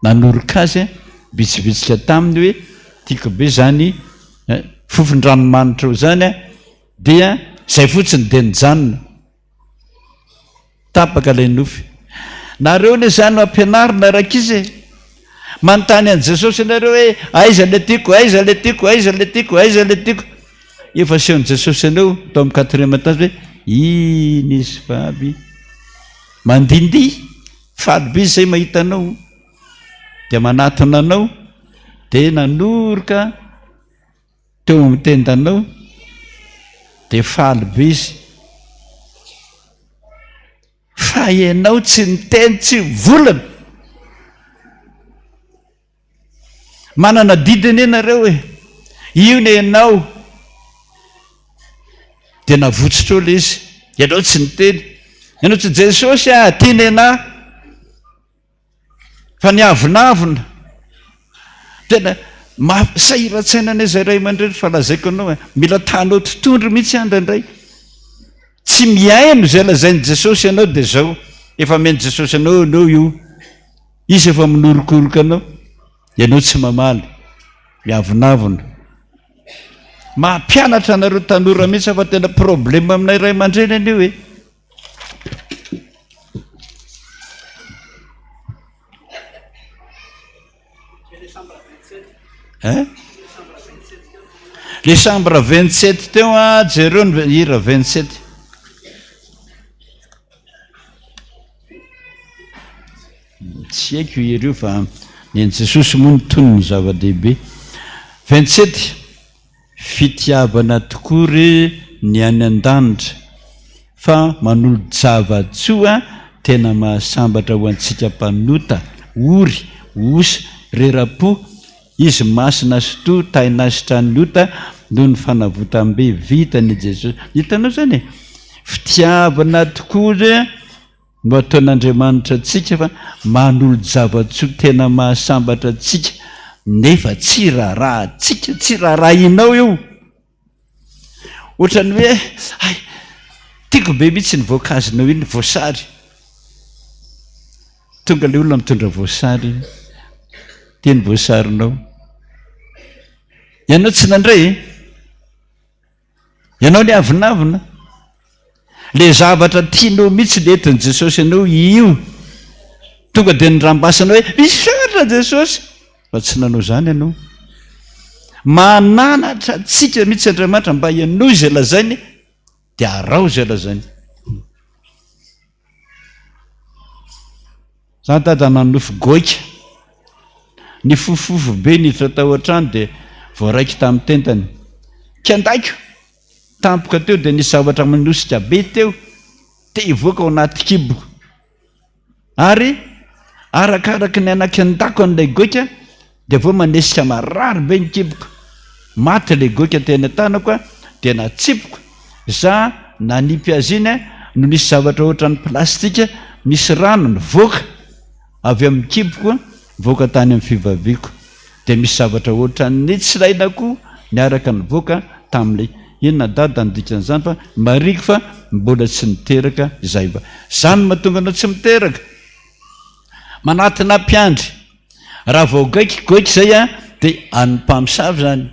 nanoroka azy, nibitsibitsika taminy hoe tiako be izany fofon-dranomanitra izany, dia izay fotsiny dia nijanona. Tapaka ilay nofy. Nareo anie izany no ampianarina rankizy e! Manontany an'i Jesosy ianareo hoe aiza ilay tiako, aiza ilay tiako, aiza ilay tiako, aiza ilay tiako. Efa asehon'i Jesosy anao tao amin'ny quatrième étage hoe iny izy vavy mandindihy, faly be izy izay mahita anao, dia manatona anao, dia nanoroka teo amin'ny tendanao dia faly be izy fa ianao tsy niteny tsy volana manana didy anie nareo e io ny ianao dia navotsotra eo le izy ianao tsy niteny ianao tsy Jesosy ah tiana ianah Fa ny avonavona tena mafy, sahiran-tsaina anie izay ray aman-dreny fa lazaiko anao e, mila tanao tontondro mihitsy aho indraindray. Tsy mihaino izay lazain'i Jesosy ianao dia izao, efa amen'i Jesosy anao ianao io, izy efa minorokoroka anao, ianao tsy mamaly, miavonavona. Mampianatra anareo tanora mihitsy aho fa tena problème aminay ray aman-dreny anie io e. Hein? Le chambre 27 teo a, jereo ny hira 27. Tsy haiko io hira io fa ny an'i Jesosy moa ny tonony zava-dehibe. 27, Fitiavana tokoa re ny any an-danitra fa manolo-java-tsoa tena mahasambatra ho antsika mpanota, ory, osa, rera-po, Izy masina sy to tahinasitran'ny ota noho ny fanavotam-be vitan' i Jesosy. Hitanao izany e? Fitiavana tokoa re no ataon'Andriamanitra antsika fa manolo-java-tsoa tena mahasambatra antsika nefa tsy raharahantsika, tsy raharahianao io. Ohatran'ny hoe hay, tiako be mihitsy ny voankazonao iny, voasary. Tonga ilay olona mitondra voasary, ity ny voasarinao. Ianao tsy nandray e? Ianao niavonavona. Le zavatra tianao mihitsy le entin'i Jesosy anao io. Tonga dia nirambasana hoe misaotra Jesosy. Fa tsy nanao izany ianao. Mananatra antsika mihitsy Andriamanitra mba henoy izay lazainy dia araho izay lazainy. Za dada nanonofy goaika. Nifofofofo be niditra tao an-trano dia voaraiky tamin'ny tendany. Kendaiko! Tampoka teo dia nisy zavatra manosika be teo te hivoaka ao anaty kiboko. Ary arakaraky ny anakendako an'ilay goaika dia vao manesika marary be ny kiboko. Maty ilay goaika teny an-tanako dia natsipiko. Za nanipy azy iny no nisy zavatra ohatran'ny plastika misy rano nivoaka avy amin'ny kiboko nivoaka tany amin'ny fivaviako. Dia misy zavatra ohatran'ny tsy ilaina koa niaraka nivoaka tamin'ilay inona dada ny dikan'izany fa marihiko fa mbola tsy niteraka izahay va. Izany no mahatonga anao tsy miteraka. Manatona mpiandry. Raha vao gaiky goiky izay an, dia an'ny mpamosavy izany.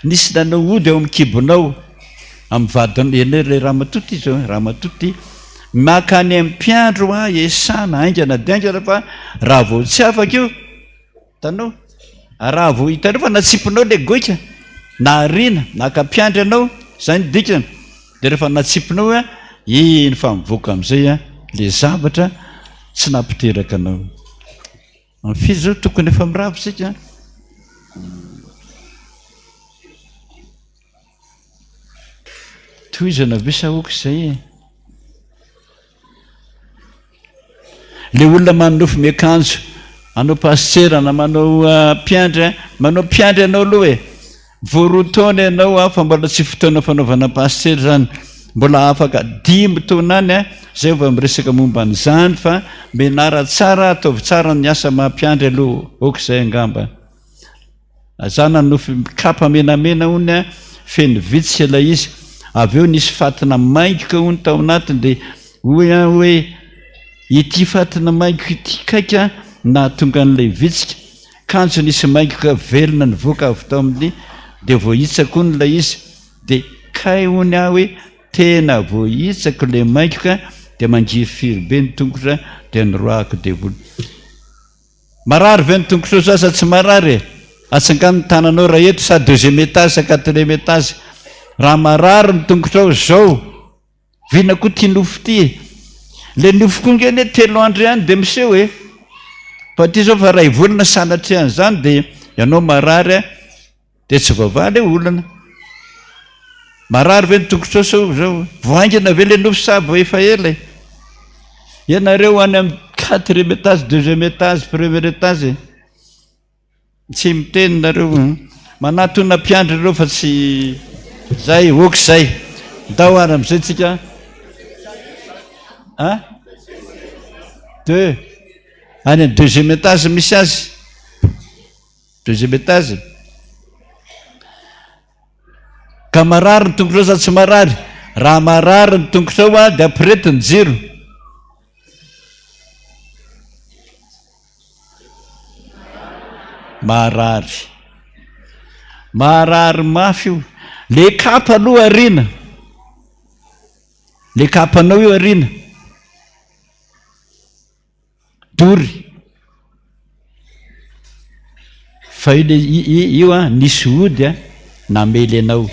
Nisy nanao ody ao amin'ny kibonao, amin'ny vadinao, ianao ilay ramatoa ity izao, ramatoa ity, maka any amin'ny mpiandry hoa esana haingana dia haingana fa raha vao tsy afaka io, hitanao, raha vao hitanao fa natsipinao ilay goika, na ariana, naka mpiandry ianao, izay ny dikany, dia rehefa natsipinao an, iny fa mivoaka amin'izay an, ilay zavatra tsy nampiteraka anao. Amin'ny firy izao tokony efa mirava isika an? Tohizana ve sa aoka izay e? Le olona manonofy miakanjo hanao pasitera na manao mpiandry, manao mpiandry ianao aloha e! Vao roa taona ianao an, fa mbola tsy fotoana fanaovana pasitera izany. Mbola afaka dimy taona any an, izay vao miresaka momba an'izany fa mianara tsara, ataovy tsara ny asa maha mpiandry aloha, ok izay angamba. Za nanofy kapa menamena hono an, feno vitsika ilay izy, avy eo nisy fatina maingoka hono tao anatiny dia hoy aho hoe ity fatina maingoka ity kaika nahatonga an'ilay vitsika, Kanjo nisy maingoka velona nivoaka avy tao amin'ny dia voahitsako hono ilay izy dia kay hono aho hoe tena voahitsako ilay maingoka dia mangirifiry be ny tongotra dia noroahako devoly. Marary ve ny tongotrao sa sa tsy marary e? Atsangano ny tananao raha eto sa deuxième étage sa quatrième étage. Raha marary ny tongotrao zao. Vina koa ty nofy ty e! Le nofy koa nge anie telo andro ihany de miseho e! Fa ty zao fa ray volana sanatria an'izany de ianao marary a, de tsy voavaha le olana. Marary ve ny tongotrao sao zao? Vao haingana ve le nofy sa vao efa ela e? Ianareo any amin'ny quatrième étage, deuxième étage, premier étage e! Tsy miteny nareo an. Manatona mpiandry ireo fa tsy zay, ok zay. Ndao ary amizay tsika. Hein? Deux. Any amin'ny deuxième étage misy azy. Deuxième étage. Ka marary ny tongotrao sa tsy marary? Raha marary ny tongotrao a dia ampireto ny jiro. Marary. Marary mafy io. Le kapa aloha ariana. Le kapanao io ariana. Dory. Fa io le io an, nisy ody an, namely anao.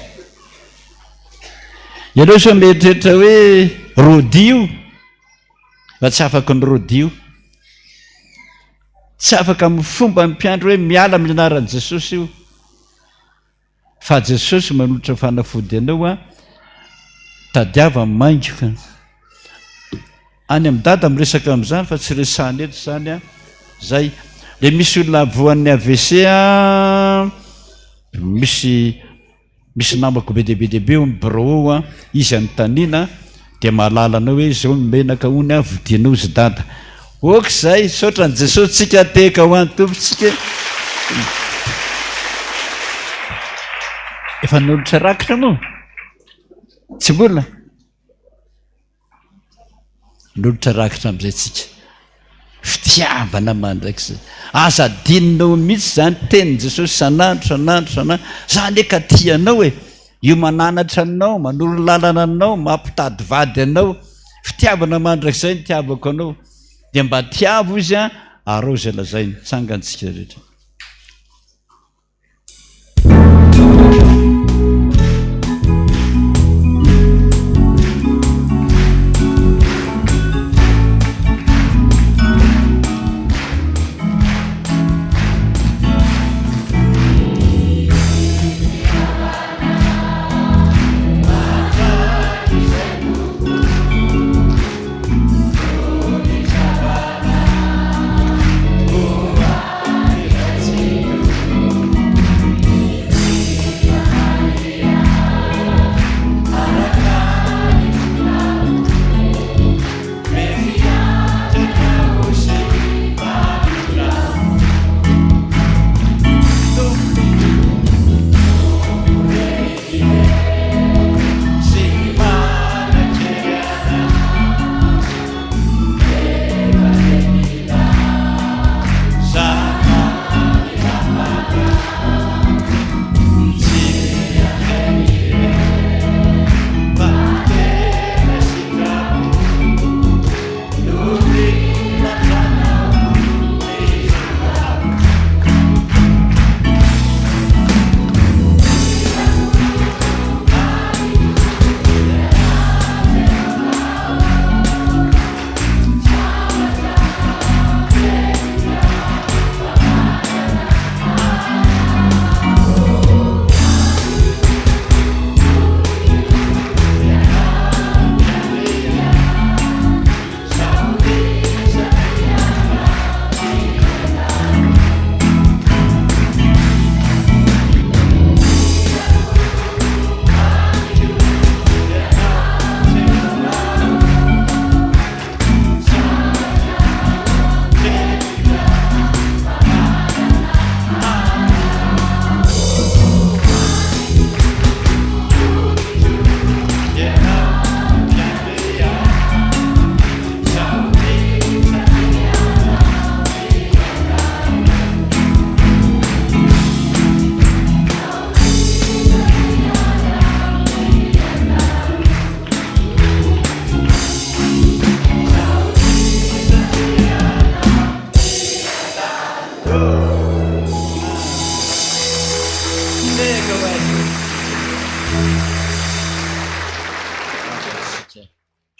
Ianao sao mieritreritra hoe Rody io, fa tsy afaky ny Rody io. Tsy afaka amin'ny fomba ny mpiandry hoe miala amin'ny anaran'i Jesosy io. Fa Jesosy manolotra fanafody anao an, tadiava maingoka. Any amin'i dada miresaka amin'izany fa tsy resahana eto izany an. Zay. Le misy olona voan'ny AVC an, misy misy namako be dia be dia be ao amin'ny birao ao an, izy anontaniana dia mahalala anao hoe izao ny menaka hono an, vidianao izy dada. Ok zay, misaotra an'i Jesosy tsika tehaka ho an'i Tompo tsika e. Efa nanolotra rakitra moa? Tsy mbola? Nolotra rakitra amin'izay tsika. Fitiavana mandrakizay. Aza adinonao mihitsy izany tenin'i Jesosy isan'andro, isan'andro, isan'andro. Za anie ka tia anao e. Io mananatra anao, manoro lalana anao, mampitady vady anao. Fitiavana mandrakizay ny tiavako anao. Dia mba tiavo izy an, arao izay lazainy. Tsangantsika rehetra.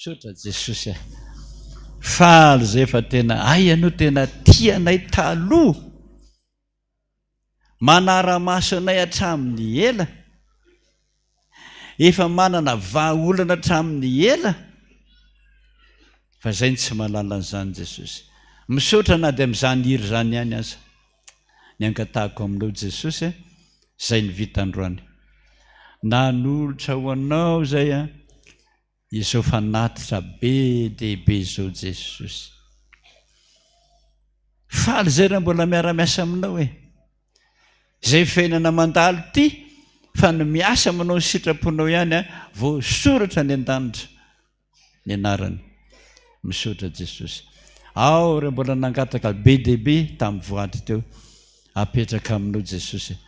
Misaotra Jesosy a! Faly zay fa tena hay ianao tena tia anay taloha. Manara-maso anay hatramin'ny ela. Efa manana vahaolana hatramin'ny ela. Fa zay no tsy mahalala an'izany Jesosy. Misaotra na dia amin'izany hira izany ihany aza. Ny angatahako aminao Jesosy a, zay ny vita androany. Nanolotra ho anao zay a. Izao fanatitra be dia be izao Jesosy. Faly izay raha mbola miara-miasa aminao e. Izay fiainana mandalo ity fa ny miasa manao ny sitraponao ihany a, voasoratra any an-danitra ny anarany. Misaotra Jesosy. Ao ireo mbola nangataka be dia be tamin'ny voady teo. Apetraka aminao Jesosy.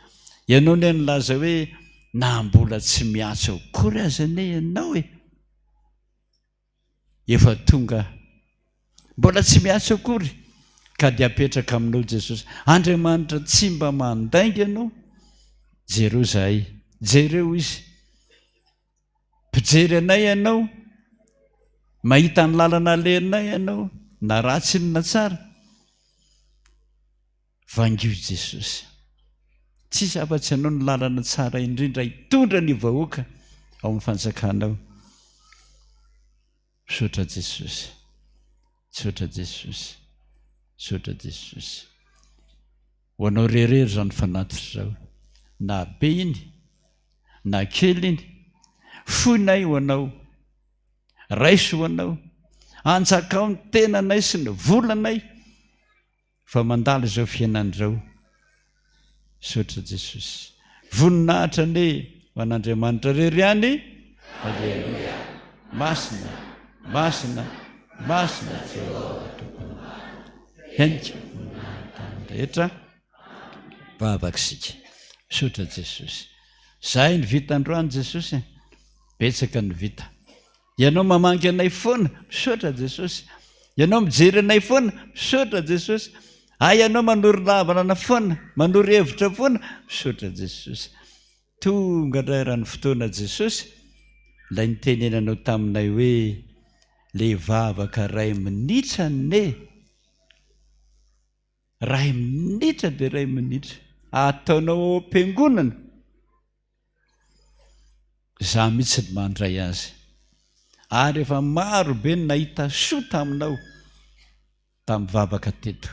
Ianao anie nilaza hoe na mbola tsy miantso akory aza anie ianao e. Efa tonga. Mbola tsy miantso akory. Ka dia apetraka aminao Jesosy. Andriamanitra tsy mba mandainga ianao. Jereo izahay. Jereo izy. Mpijery anay ianao. Mahita ny lalana alehanay ianao. Na ratsy iny na tsara. Vangio Jesosy. Tsisy afa-tsy ianao no lalana tsara indrindra hitondra ny vahoaka ao amin'ny fanjakanao. Misaotra Jesosy. Misaotra Jesosy. Misaotra Jesosy. Ho anao rerery izany fanatitra izao. Na be iny, na kely iny. Foinay ho anao. Raiso ho anao. Anjakao ny tenanay sy ny volanay. Fa mandalo izao fiainana izao. Misaotra Jesosy. Voninahitra anie ho an'Andriamanitra irery ihany. Aleloia. Masina, masina, masina Jehovah Tompon'ny maro. Henika voninahitra tany rehetra. Vavaka isika. Misaotra Jesosy. Zahay ny vita androany Jesosy. Betsaka ny vita. Ianao mamangy anay foana, misaotra Jesosy. Ianao mijery anay foana, misaotra Jesosy. Hay Ianao manoro lavalana foana, manoro hevitra foana, misaotra Jesosy. Tonga indray raha ny fotoana Jesosy, ilay nitenenanao taminay hoe, le vavaka ray minitra anie. Ray minitra dia ray minitra. Ataonao ao am-piangonana. Izaho mihitsy no mandray azy. Ary efa maro be ny nahita soa taminao tamin'ny vavaka teto.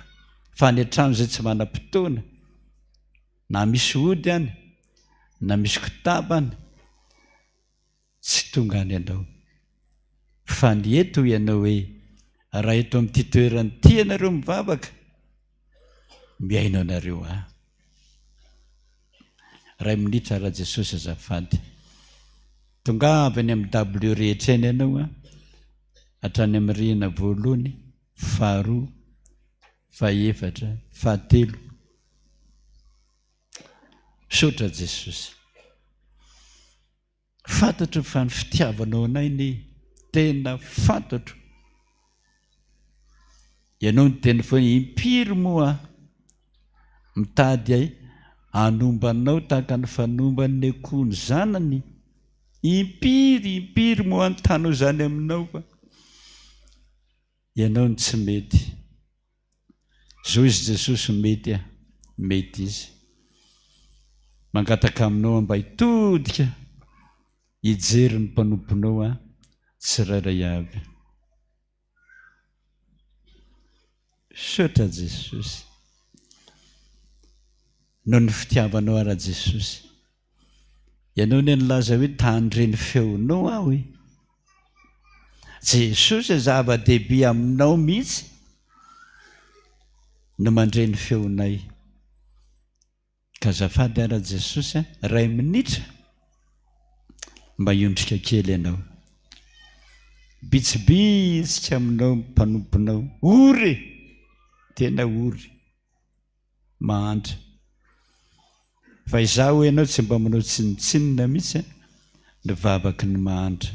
Fa any an-trano izay tsy manam-potoana, na misy ody any, na misy kotaba any, tsy tonga any ianao. Fa ny eto hoy ianao hoe, raha eto amin'ity toerana ity ianareo mivavaka, mihaino anareo aho. Ray minitra ra Jesosy azafady. Tongava eny amin'ny dabilio rehetra eny ianao an, hatrany amin'ny rihana voalohany, faharoa, fahefatra, fahatelo. Misaotra Jesosy. Fantatro fa ny fitiavanao anay anie tena fantatro. Ianao niteny foana impiry moa aho mitady ahy hanomba anao tahaka ny fanomban'ny akoho ny zanany. Impiry impiry moa aho nitana izany aminao fa ianao no tsy mety. Zao izy Jesosy mety a, mety izy. Mangataka aminao aho mba hitodika hijery ny mpanomponao aho tsirairay avy. Misaotra Jesosy noho ny fitiavanao ahy Rajesosy. Ianao anie nilaza hoe tandre ny feonao aho e. Jesosy zava-dehibe aminao mihitsy no mandre ny feonay. Ka azafady ara Jesosy a, ray minitra mba hiondrika kely ianao. Bitsibitsika aminao mpanomponao. Ory e! Tena ory. Mahantra. Fa izaho hoy ianao tsy mba manao tsinontsinona mihitsy ny vavaky ny mahantra.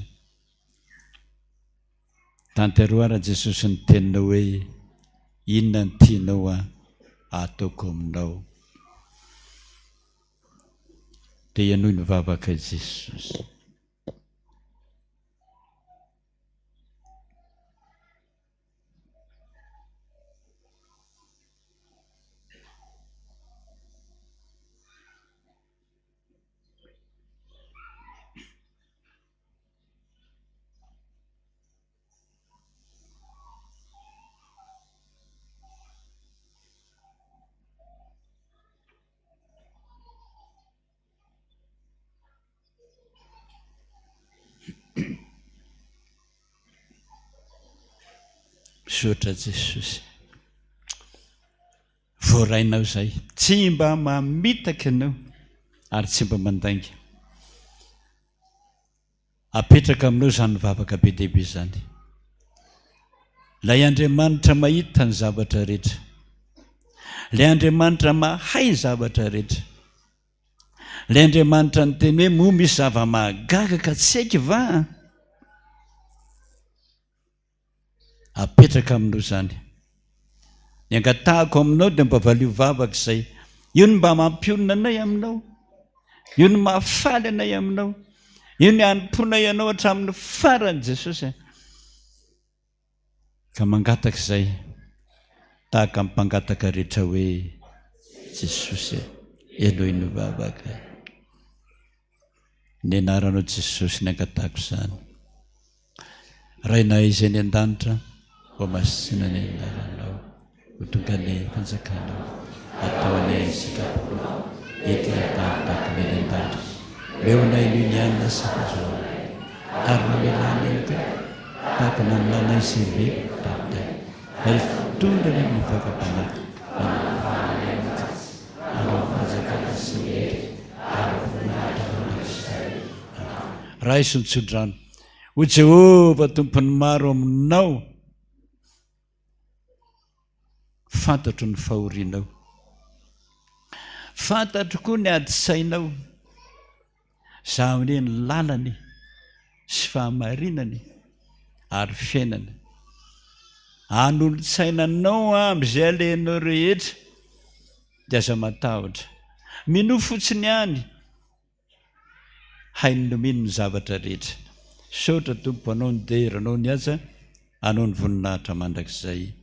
Tantero ara Jesosy ny teninao hoe inona ny tianao ataoko aminao. Dia henoy ny vavaka i Jesosy. Misaotra Jesosy. Voarainao izay. Tsy mba mamitaka ianao ary tsy mba mandainga. Apetraka aminao izany vavaka be dia be izany. Ilay Andriamanitra mahita ny zavatra rehetra. Ilay Andriamanitra mahay ny zavatra rehetra. Ilay Andriamanitra niteny hoe moa misy zava-mahagaga ka tsy haiko va? Apetraka aminao izany. Ny angatahako aminao dia mba valio vavaka izay. Io no mba mampionona anay aminao. Io no mahafaly anay aminao. Io no hanompoanay anao hatramin'ny farany Jesosy a. Ka mangataka izay tahaka ny mpangataka rehetra hoe Jesosy a, henoy ny vavaka. Ny anaranao Jesosy ny angatahako izany. Rainay izay any an-danitra, hohamasina ny anaranao, ho tonga anie ny fanjakanao, atao anie ny sitraponao, ety an-tany tahaka ny any an-danitra. Omeo anay anio ny hanina sahaza ho anay, ary mamelà anay koa tahaka ny namelanay izay meloka taminay, ary tondra anay amin'ny fakam-panahy, fa nafahanao anao ny fanjakana sy ny hery ary ny voninahitra mandrakizay. Amena. Raiso ny tsodrano. Hoy Jehovah Tompon'ny maro aminao, Fantatro ny fahorianao. Fantatro koa ny ady sainao. Zaho anie ny lalany sy fahamarinany ary fiainana. Hanolo-tsaina anao aho amin'izay alehanao rehetra, dia aza matahotra. Minoa fotsiny ihany. Hainy nomeny ny zavatra rehetra. Misaotra Tompo anao ny dera anao ny haja anao ny voninahitra mandrakizay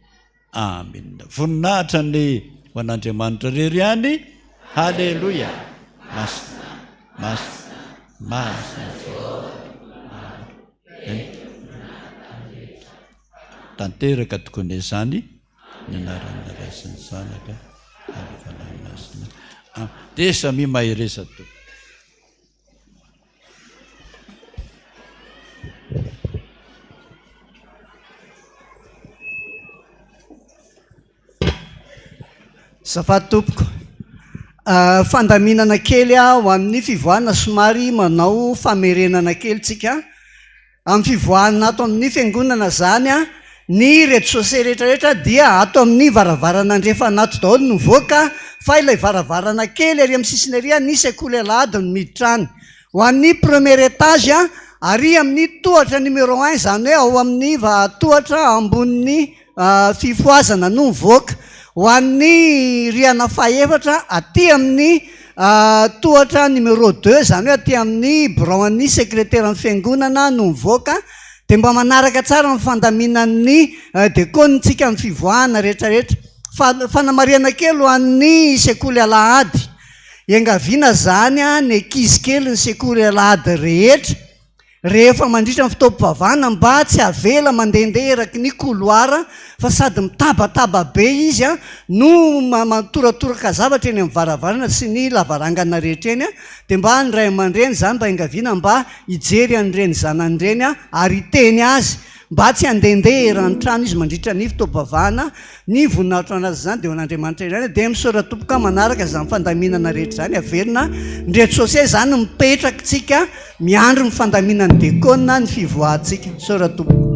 Amen voninahitra anie ho an'Andriamanitra rery ihany Haleloia Masina Masina Masina Tanteraka tokoa anie izany Ny anaran'ny Ray sy ny Zanaka ary ny Fanahy Masina. Amen. Dia samia mahereza tompoko. Azafady tompoko. Fandaminana kely ho amin'ny fivoahana somary manao famerenana kely tsika. Amin'ny fivoahana ato amin'ny fiangonana izany, ny rez-de-chaussée rehetra rehetra dia ato amin'ny varavarana andrefana ato daholo no mivoaka fa ilay varavarana kely ary amin'ny sisiny ary ny sekoly alahady no miditra any. Ho an'ny premier étage ary amin'ny tohatra numéro un izany hoe ao amin'ny tohatra ambonin'ny Fifohazana no mivoaka. Ho an'ny rihana fahefatra aty amin'ny tohatra numéro deux, izany hoe aty amin'ny birao an'ny sekreteran'ny fiangonana no mivoaka. Dia mba manaraka tsara ny fandaminan'ny dekonintsika amin'ny fivoahana rehetrarehetra. Fa fanamarihana kely ho an'ny sekoly alahady. Iangaviana izany ny ankizy kely ny sekoly alahady rehetra. Rehefa mandritra ny fotoam-pivavahana mba tsy avela mandehandeha eraky ny couloir fa sady mitabataba be izy no mitoratoraka zavatra eny amin'ny varavarana sy ny lavarangana rehetra eny dia mba ny ray aman-dreny izany mba iangaviana mba hijery an'ireny zanany ireny ary hiteny azy mba tsy handehandeha eran'ny trano izy mandritra ny fotoam-pivavahana. Ny voninahitra anazy izany dia ho an'Andriamanitra ihany. Dia misaotra tompoko manaraka izany fandaminana rehetra izany. Averina ny rez-de-chaussée izany mipetraka tsika miandry ny fandaminan'ny dekona ny fivoahantsika. Misaotra tompoko.